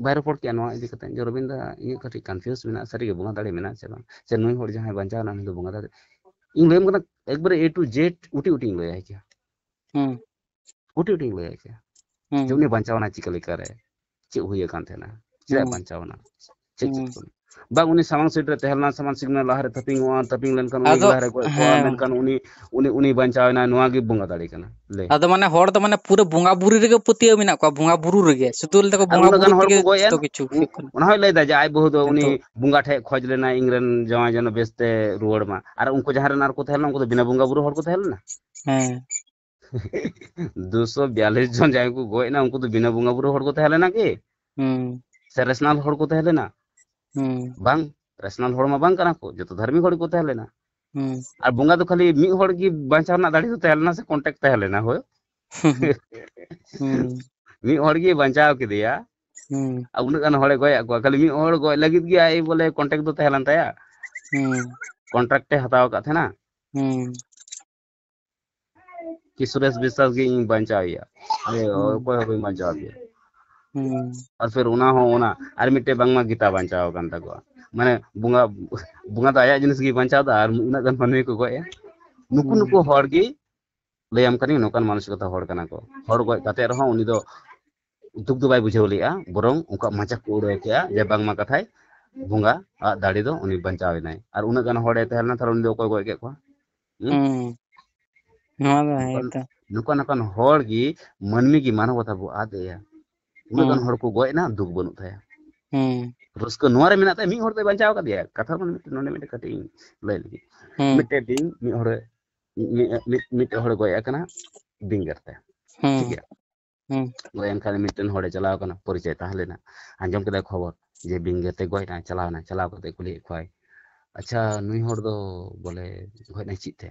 ᱵᱟᱭ ᱨᱚᱯᱚᱲ ᱠᱮᱭᱟ ᱱᱚᱣᱟ ᱤᱫᱤ ᱠᱟᱛᱮ, ᱡᱮ, "ᱨᱚᱵᱤᱱ ᱫᱟ, ᱤᱧᱟᱹᱜ ᱠᱟᱹᱴᱤᱡ ᱠᱚᱱᱯᱷᱤᱭᱩᱡᱽ ᱢᱮᱱᱟᱜᱼᱟ, ᱥᱟᱹᱨᱤᱜᱮ ᱵᱚᱸᱜᱟ ᱫᱟᱲᱮ ᱢᱮᱱᱟᱜᱼᱟ ᱥᱮ ᱵᱟᱝ? ᱥᱮ ᱱᱩᱭ ᱦᱚᱲ ᱡᱟᱦᱟᱸᱭ ᱵᱟᱧᱪᱟᱣ ᱮᱱᱟ, ᱩᱱᱤ ᱫᱚ ᱵᱚᱸᱜᱟ ᱫᱟᱲᱮ?" ᱤᱧ ᱞᱟᱹᱭᱟᱢ ᱠᱟᱱᱟ, ᱮᱠᱵᱟᱨᱮ A to Z ᱩᱴᱤ ᱩᱴᱤᱧ ᱞᱟᱹᱭᱟᱭ ᱠᱮᱭᱟ᱾ ᱦᱩᱸ᱾ ᱩᱴᱤ ᱩᱴᱤᱧ ᱞᱟᱹᱭᱟᱭ ᱠᱮᱭᱟ᱾ ᱦᱩᱸ᱾ ᱡᱮ ᱩᱱᱤ ᱵᱟᱧᱪᱟᱣ ᱮᱱᱟ ᱪᱤᱠᱟᱹ ᱞᱮᱠᱟᱨᱮ? ᱪᱮᱫ ᱦᱩᱭ ᱟᱠᱟᱱ ᱛᱟᱦᱮᱱᱟ? ᱪᱮᱫᱟᱜ ᱦᱩᱸ᱾ ᱵᱟᱧᱪᱟᱣ ᱮᱱᱟ? ᱪᱮᱫ ᱪᱮᱫ ᱦᱩᱸ᱾ ᱠᱚ? ᱵᱟᱝ, ᱩᱱᱤ ᱥᱟᱢᱟᱝ ᱥᱤᱴ ᱨᱮ ᱛᱟᱦᱮᱸ ᱞᱮᱱᱟ, ᱥᱟᱢᱟᱝ ᱥᱤᱴ ᱨᱮ ᱞᱟᱦᱟᱨᱮ ᱛᱟᱹᱯᱤᱧᱚᱜᱼᱟ, ᱛᱟᱹᱯᱤᱧ ᱞᱮᱱᱠᱷᱟᱱ ᱩᱱᱤ ᱟᱫᱚ, ᱞᱟᱦᱟᱨᱮ ᱜᱚᱡ ᱠᱚᱜᱼᱟ, ᱦᱮᱸ᱾ ᱢᱮᱱᱠᱷᱟᱱ ᱩᱱᱤ, ᱩᱱᱤ, ᱩᱱᱤ ᱵᱟᱧᱪᱟᱣ ᱮᱱᱟ, ᱱᱚᱣᱟ ᱜᱮ ᱵᱚᱸᱜᱟ ᱫᱟᱲᱮ ᱠᱟᱱᱟ᱾ ᱞᱟᱹᱭ᱾ ᱟᱫᱚ ᱢᱟᱱᱮ ᱦᱚᱲ ᱫᱚ ᱢᱟᱱᱮ ᱯᱩᱨᱟᱹ ᱵᱚᱸᱜᱟ ᱵᱩᱨᱩ ᱨᱮᱜᱮ ᱯᱟᱹᱛᱭᱟᱹᱣ ᱢᱮᱱᱟᱜ ᱠᱚᱣᱟ, ᱵᱚᱸᱜᱟ ᱵᱩᱨᱩ ᱨᱮᱜᱮ, ᱥᱩᱫᱷᱩ ᱞᱟᱹᱭ ᱛᱟᱠᱚ ᱟᱨ ᱵᱚᱸᱜᱟ ᱩᱱᱟᱹᱜ ᱵᱩᱨᱩ ᱜᱟᱱ ᱦᱚᱲ ᱛᱮᱜᱮ ᱠᱚ ᱜᱚᱡ ᱮᱱ, ᱡᱚᱛᱚ ᱠᱤᱪᱷᱩ ᱩ-, ᱦᱩᱭᱩᱜ ᱠᱟᱱᱟ᱾ ᱚᱱᱟ ᱦᱚᱸᱭ ᱞᱟᱹᱭ ᱮᱫᱟ ᱡᱮ ᱟᱡ ᱵᱟᱹᱦᱩ ᱫᱚ ᱩᱱᱤ ᱠᱤᱱᱛᱩ ᱵᱚᱸᱜᱟ ᱴᱷᱮᱡ ᱠᱷᱚᱡ ᱞᱮᱱᱟᱭ, ᱤᱧ ᱨᱮᱱ ᱡᱟᱶᱟᱭ ᱡᱮᱱᱚ ᱵᱮᱥᱛᱮ ᱨᱩᱣᱟᱹᱲ ᱢᱟ᱾ ᱟᱨ ᱩᱱᱠᱩ ᱡᱟᱦᱟᱸ ᱨᱮᱱ ᱟᱨ ᱠᱚ ᱛᱟᱦᱮᱸ ᱞᱮᱱᱟ, ᱩᱱᱠᱩ ᱫᱚ ᱵᱤᱱᱟᱹ ᱵᱚᱸᱜᱟ ᱵᱩᱨᱩ ᱦᱚᱲ ᱠᱚ ᱛᱟᱦᱮᱸ ᱞᱮᱱᱟ? ᱦᱮᱸ᱾ ᱫᱩᱥᱚ ᱵᱤᱭᱟᱞᱤᱥ ᱡᱚᱱ ᱡᱟᱦᱟᱸᱭ ᱠᱚ ᱜᱚᱡ ᱮᱱᱟ, ᱩᱱᱠᱩ ᱫᱚ ᱵᱤᱱᱟᱹ ᱵᱚᱸᱜᱟ ᱵᱩᱨᱩ ᱦᱚᱲ ᱠᱚ ᱛᱟᱦᱮᱸ ᱞᱮᱱᱟ ᱠᱤ? ᱦᱩᱸ᱾ ᱥᱮ ᱨᱮᱥᱱᱟᱞ ᱦᱚᱲ ᱠᱚ ᱛᱟᱦᱮᱸ ᱞᱮᱱᱟ? ᱦᱩᱸ᱾ ᱵᱟᱝ, ᱨᱮᱥᱱᱟᱞ ᱦᱚᱲ ᱢᱟ ᱵᱟᱝ ᱠᱟᱱᱟ ᱠᱚ, ᱡᱚᱛᱚ ᱫᱷᱟᱨᱢᱤᱠ ᱦᱚᱲ ᱜᱮᱠᱚ ᱛᱟᱦᱮᱸ ᱞᱮᱱᱟ᱾ ᱦᱩᱸ᱾ ᱟᱨ ᱵᱚᱸᱜᱟ ᱫᱚ ᱠᱷᱟᱹᱞᱤ ᱢᱤᱫ ᱦᱚᱲ ᱜᱮ ᱵᱟᱧᱪᱟᱣ ᱨᱮᱱᱟᱜ ᱫᱟᱲᱮ ᱫᱚ ᱛᱟᱦᱮᱸ ᱞᱮᱱᱟ ᱥᱮ ᱠᱚᱱᱴᱮᱠᱴ ᱛᱟᱦᱮᱸ ᱞᱮᱱᱟ? ᱦᱳᱭ᱾ ᱦᱩᱸ᱾ ᱢᱤᱫ ᱦᱚᱲ ᱜᱮ ᱵᱟᱧᱪᱟᱣ ᱠᱮᱫᱮᱭᱟ᱾ ᱦᱩᱸ᱾ ᱟᱨ ᱩᱱᱟᱹᱜ ᱜᱟᱱ ᱦᱚᱲᱮ ᱜᱚᱡ ᱟᱫ ᱠᱚᱣᱟ, ᱠᱷᱟᱹᱞᱤ ᱢᱤᱫ ᱦᱚᱲ ᱜᱚᱡ ᱞᱟᱹᱜᱤᱫ ᱜᱮ ᱟᱡ ᱵᱚᱞᱮ ᱠᱚᱱᱴᱮᱠᱴ ᱫᱚ ᱛᱟᱦᱮᱸ ᱞᱮᱱ ᱛᱟᱭᱟ᱾ ᱦᱩᱸ᱾ ᱠᱚᱱᱴᱨᱟᱠᱴ ᱮ ᱦᱟᱛᱟᱣ ᱟᱠᱟᱫ ᱛᱟᱦᱮᱱᱟ᱾ ᱦᱩᱸ᱾ ᱠᱤ ᱥᱩᱨᱮᱥ ᱵᱤᱥᱥᱟᱥ ᱜᱮ ᱤᱧ ᱵᱟᱧᱪᱟᱣ ᱮᱭᱟ? ᱟᱨᱮ, ᱦᱩᱸ᱾ ᱚᱠᱚᱭ ᱦᱚᱸ ᱵᱟᱹᱧ ᱵᱟᱧᱪᱟᱣ ᱮᱭᱟ᱾ ᱦᱩᱸ᱾ ᱟᱨ ᱯᱷᱤᱨ ᱚᱱᱟ ᱦᱚᱸ ᱚᱱᱟ, ᱟᱨ ᱢᱤᱫᱴᱮᱡ ᱵᱟᱝᱢᱟ ᱜᱤᱛᱟ ᱵᱟᱧᱪᱟᱣ ᱟᱠᱟᱱ ᱛᱟᱠᱚᱣᱟ᱾ ᱢᱟᱱᱮ ᱵᱚᱸᱜᱟ, ᱵᱚᱸᱜᱟ ᱫᱚ ᱟᱭᱟᱜ ᱡᱤᱱᱤᱥ ᱜᱮᱭ ᱵᱟᱧᱪᱟᱣ ᱮᱫᱟ ᱟᱨ ᱩᱱᱟᱹᱜ ᱜᱟᱱ ᱢᱟᱹᱱᱢᱤ ᱠᱚ ᱜᱚᱡ ᱮᱫ᱾ ᱱᱩᱠᱩ, ᱦᱩᱸ᱾ ᱱᱩᱠᱩ ᱦᱚᱲ ᱜᱮ ᱞᱟᱹᱭᱟᱢ ᱠᱟᱹᱱᱟᱹᱧ, ᱱᱚᱝᱠᱟᱱ ᱢᱟᱱᱚᱥᱤᱠᱚᱛᱟ ᱦᱚᱲ ᱠᱟᱱᱟ ᱠᱚ᱾ ᱦᱚᱲ ᱜᱚᱡ ᱠᱟᱛᱮ ᱨᱮᱦᱚᱸ ᱩᱱᱤ ᱫᱚ ᱫᱩᱠ ᱫᱚ ᱵᱟᱭ ᱵᱩᱡᱷᱟᱹᱣ ᱞᱮᱜᱼᱟ, ᱵᱚᱨᱚᱝ ᱩᱱᱠᱩᱣᱟᱜ ᱢᱚᱪᱟ ᱠᱚ ᱩᱲᱟᱹᱣ ᱠᱮᱜᱼᱟ ᱡᱮ ᱵᱟᱝᱢᱟ ᱠᱟᱛᱷᱟᱭ ᱵᱚᱸᱜᱟ ᱟᱜ ᱫᱟᱲᱮ ᱫᱚ ᱩᱱᱤ ᱵᱟᱧᱪᱟᱣ ᱮᱱᱟᱭ᱾ ᱟᱨ ᱩᱱᱟᱹᱜ ᱜᱟᱱ ᱦᱚᱲᱮ ᱛᱟᱦᱮᱸ ᱞᱮᱱᱟ, ᱛᱟᱦᱞᱮ ᱩᱱᱤ ᱫᱚ ᱚᱠᱚᱭ ᱜᱚᱡ ᱠᱮᱫ ᱠᱚᱣᱟ? ᱦᱩᱸ? ᱦᱩᱸ᱾ ᱱᱚᱣᱟ ᱫᱚ ᱦᱮᱸ ᱱᱚᱝᱠᱟᱱ, ᱜᱮᱛᱚ᱾ ᱱᱚᱝᱠᱟᱱ, ᱱᱚᱝᱠᱟᱱ ᱦᱚᱲ ᱜᱮ, ᱢᱟᱹᱱᱢᱤ ᱜᱮ ᱢᱟᱱᱚᱵᱚᱛᱟ ᱵᱚ ᱟᱫ ᱮᱭᱟ᱾ ᱩᱱᱟᱹᱜ ᱜᱟᱱ ᱦᱩᱸ᱾ ᱦᱚᱲ ᱠᱚ ᱜᱚᱡ ᱮᱱᱟ, ᱫᱩᱠ ᱵᱟᱹᱱᱩᱜ ᱛᱟᱭᱟ᱾ ᱦᱩᱸ᱾ ᱨᱟᱹᱥᱠᱟᱹ ᱱᱚᱣᱟ ᱨᱮ ᱢᱮᱱᱟᱜ ᱛᱟᱭᱟ, ᱢᱤᱫ ᱦᱚᱲ ᱫᱚᱭ ᱵᱟᱧᱪᱟᱣ ᱟᱠᱟᱫᱮᱭᱟ᱾ ᱠᱟᱛᱷᱟ ᱢᱟᱱᱮ ᱢᱤᱫᱴᱮᱱ, ᱱᱚᱰᱮ ᱢᱤᱫᱴᱮᱱ ᱠᱟᱹᱴᱤᱡ ᱤᱧ ᱞᱟᱹᱭ ᱞᱮᱜᱮ᱾ ᱦᱩᱸ᱾ ᱢᱤᱫᱴᱮᱱ ᱵᱤᱧ ᱢᱤᱫ ᱦᱚᱲᱮ, ᱢᱤᱫ, ᱢᱤᱫ, ᱢᱤᱫᱴᱮᱱ ᱦᱚᱲᱮ ᱜᱚᱡ ᱟᱠᱟᱱᱟ ᱵᱤᱧ ᱜᱮᱨ ᱛᱮ᱾ ᱦᱩᱸ᱾ ᱴᱷᱤᱠ ᱜᱮᱭᱟ? ᱦᱩᱸ᱾ ᱜᱚᱡ ᱮᱱ ᱠᱷᱟᱱ ᱢᱤᱫᱴᱮᱱ ᱦᱚᱲᱮ ᱪᱟᱞᱟᱣ ᱟᱠᱟᱱᱟ, ᱯᱚᱨᱤᱪᱚᱭ ᱛᱟᱦᱮᱸ ᱞᱮᱱᱟ, ᱟᱸᱡᱚᱢ ᱠᱮᱫᱟᱭ ᱠᱷᱚᱵᱚᱨ ᱡᱮ ᱵᱤᱧ ᱜᱮᱨ ᱛᱮ ᱜᱚᱡ ᱮᱱᱟᱭ, ᱪᱟᱞᱟᱣ ᱮᱱᱟᱭ, ᱪᱟᱞᱟᱣ ᱠᱟᱛᱮ ᱠᱩᱞᱤᱭᱮᱫ ᱠᱚᱣᱟᱭ, "ᱟᱪᱪᱷᱟ, ᱱᱩᱭ ᱦᱚᱲ ᱫᱚ ᱵᱚᱞᱮ ᱜᱚᱡ ᱮᱱᱟᱭ ᱪᱮᱫ ᱛᱮ?"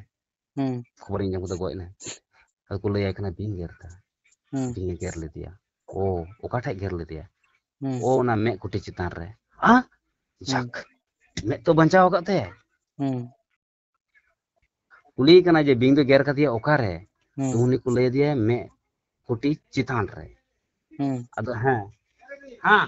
ᱦᱩᱸ᱾ ᱠᱷᱚᱵᱚᱨᱤᱧ ᱟᱸᱡᱚᱢ ᱠᱮᱫᱟ ᱜᱚᱡ ᱮᱱᱟᱭ᱾ ᱟᱫᱚ ᱠᱚ ᱞᱟᱹᱭᱟᱭ ᱠᱟᱱᱟ ᱵᱤᱧ ᱜᱮᱨ ᱛᱮ᱾ ᱦᱩᱸ᱾ ᱵᱤᱧ ᱮ ᱜᱮᱨ ᱞᱮᱫᱮᱭᱟ᱾ ᱚ, ᱚᱠᱟ ᱴᱷᱮᱡ ᱜᱮᱨ ᱞᱮᱫᱮᱭᱟ? ᱦᱩᱸ᱾ ᱚ, ᱚᱱᱟ ᱢᱮᱫ ᱠᱩᱴᱤ ᱪᱮᱛᱟᱱ ᱨᱮ᱾ ᱦᱟ? ᱦᱩᱸ᱾ ᱡᱟᱠ, ᱢᱮᱫ ᱛᱚ ᱵᱟᱧᱪᱟᱣ ᱟᱠᱟᱫ ᱛᱟᱭᱟᱭ᱾ ᱦᱩᱸ᱾ ᱠᱩᱞᱤᱭᱮ ᱠᱟᱱᱟ ᱡᱮ ᱵᱤᱧ ᱫᱚ ᱜᱮᱨ ᱠᱟᱫᱮᱭᱟ ᱚᱠᱟᱨᱮ? ᱦᱩᱸ᱾ ᱛᱚ ᱩᱱᱤ ᱠᱚ ᱞᱟᱹᱭ ᱟᱫᱮᱭᱟ ᱢᱮᱫ ᱠᱩᱴᱤ ᱪᱮᱛᱟᱱ ᱨᱮ᱾ ᱦᱩᱸ᱾ ᱟᱫᱚ ᱦᱮᱸ, ᱦᱮᱸ,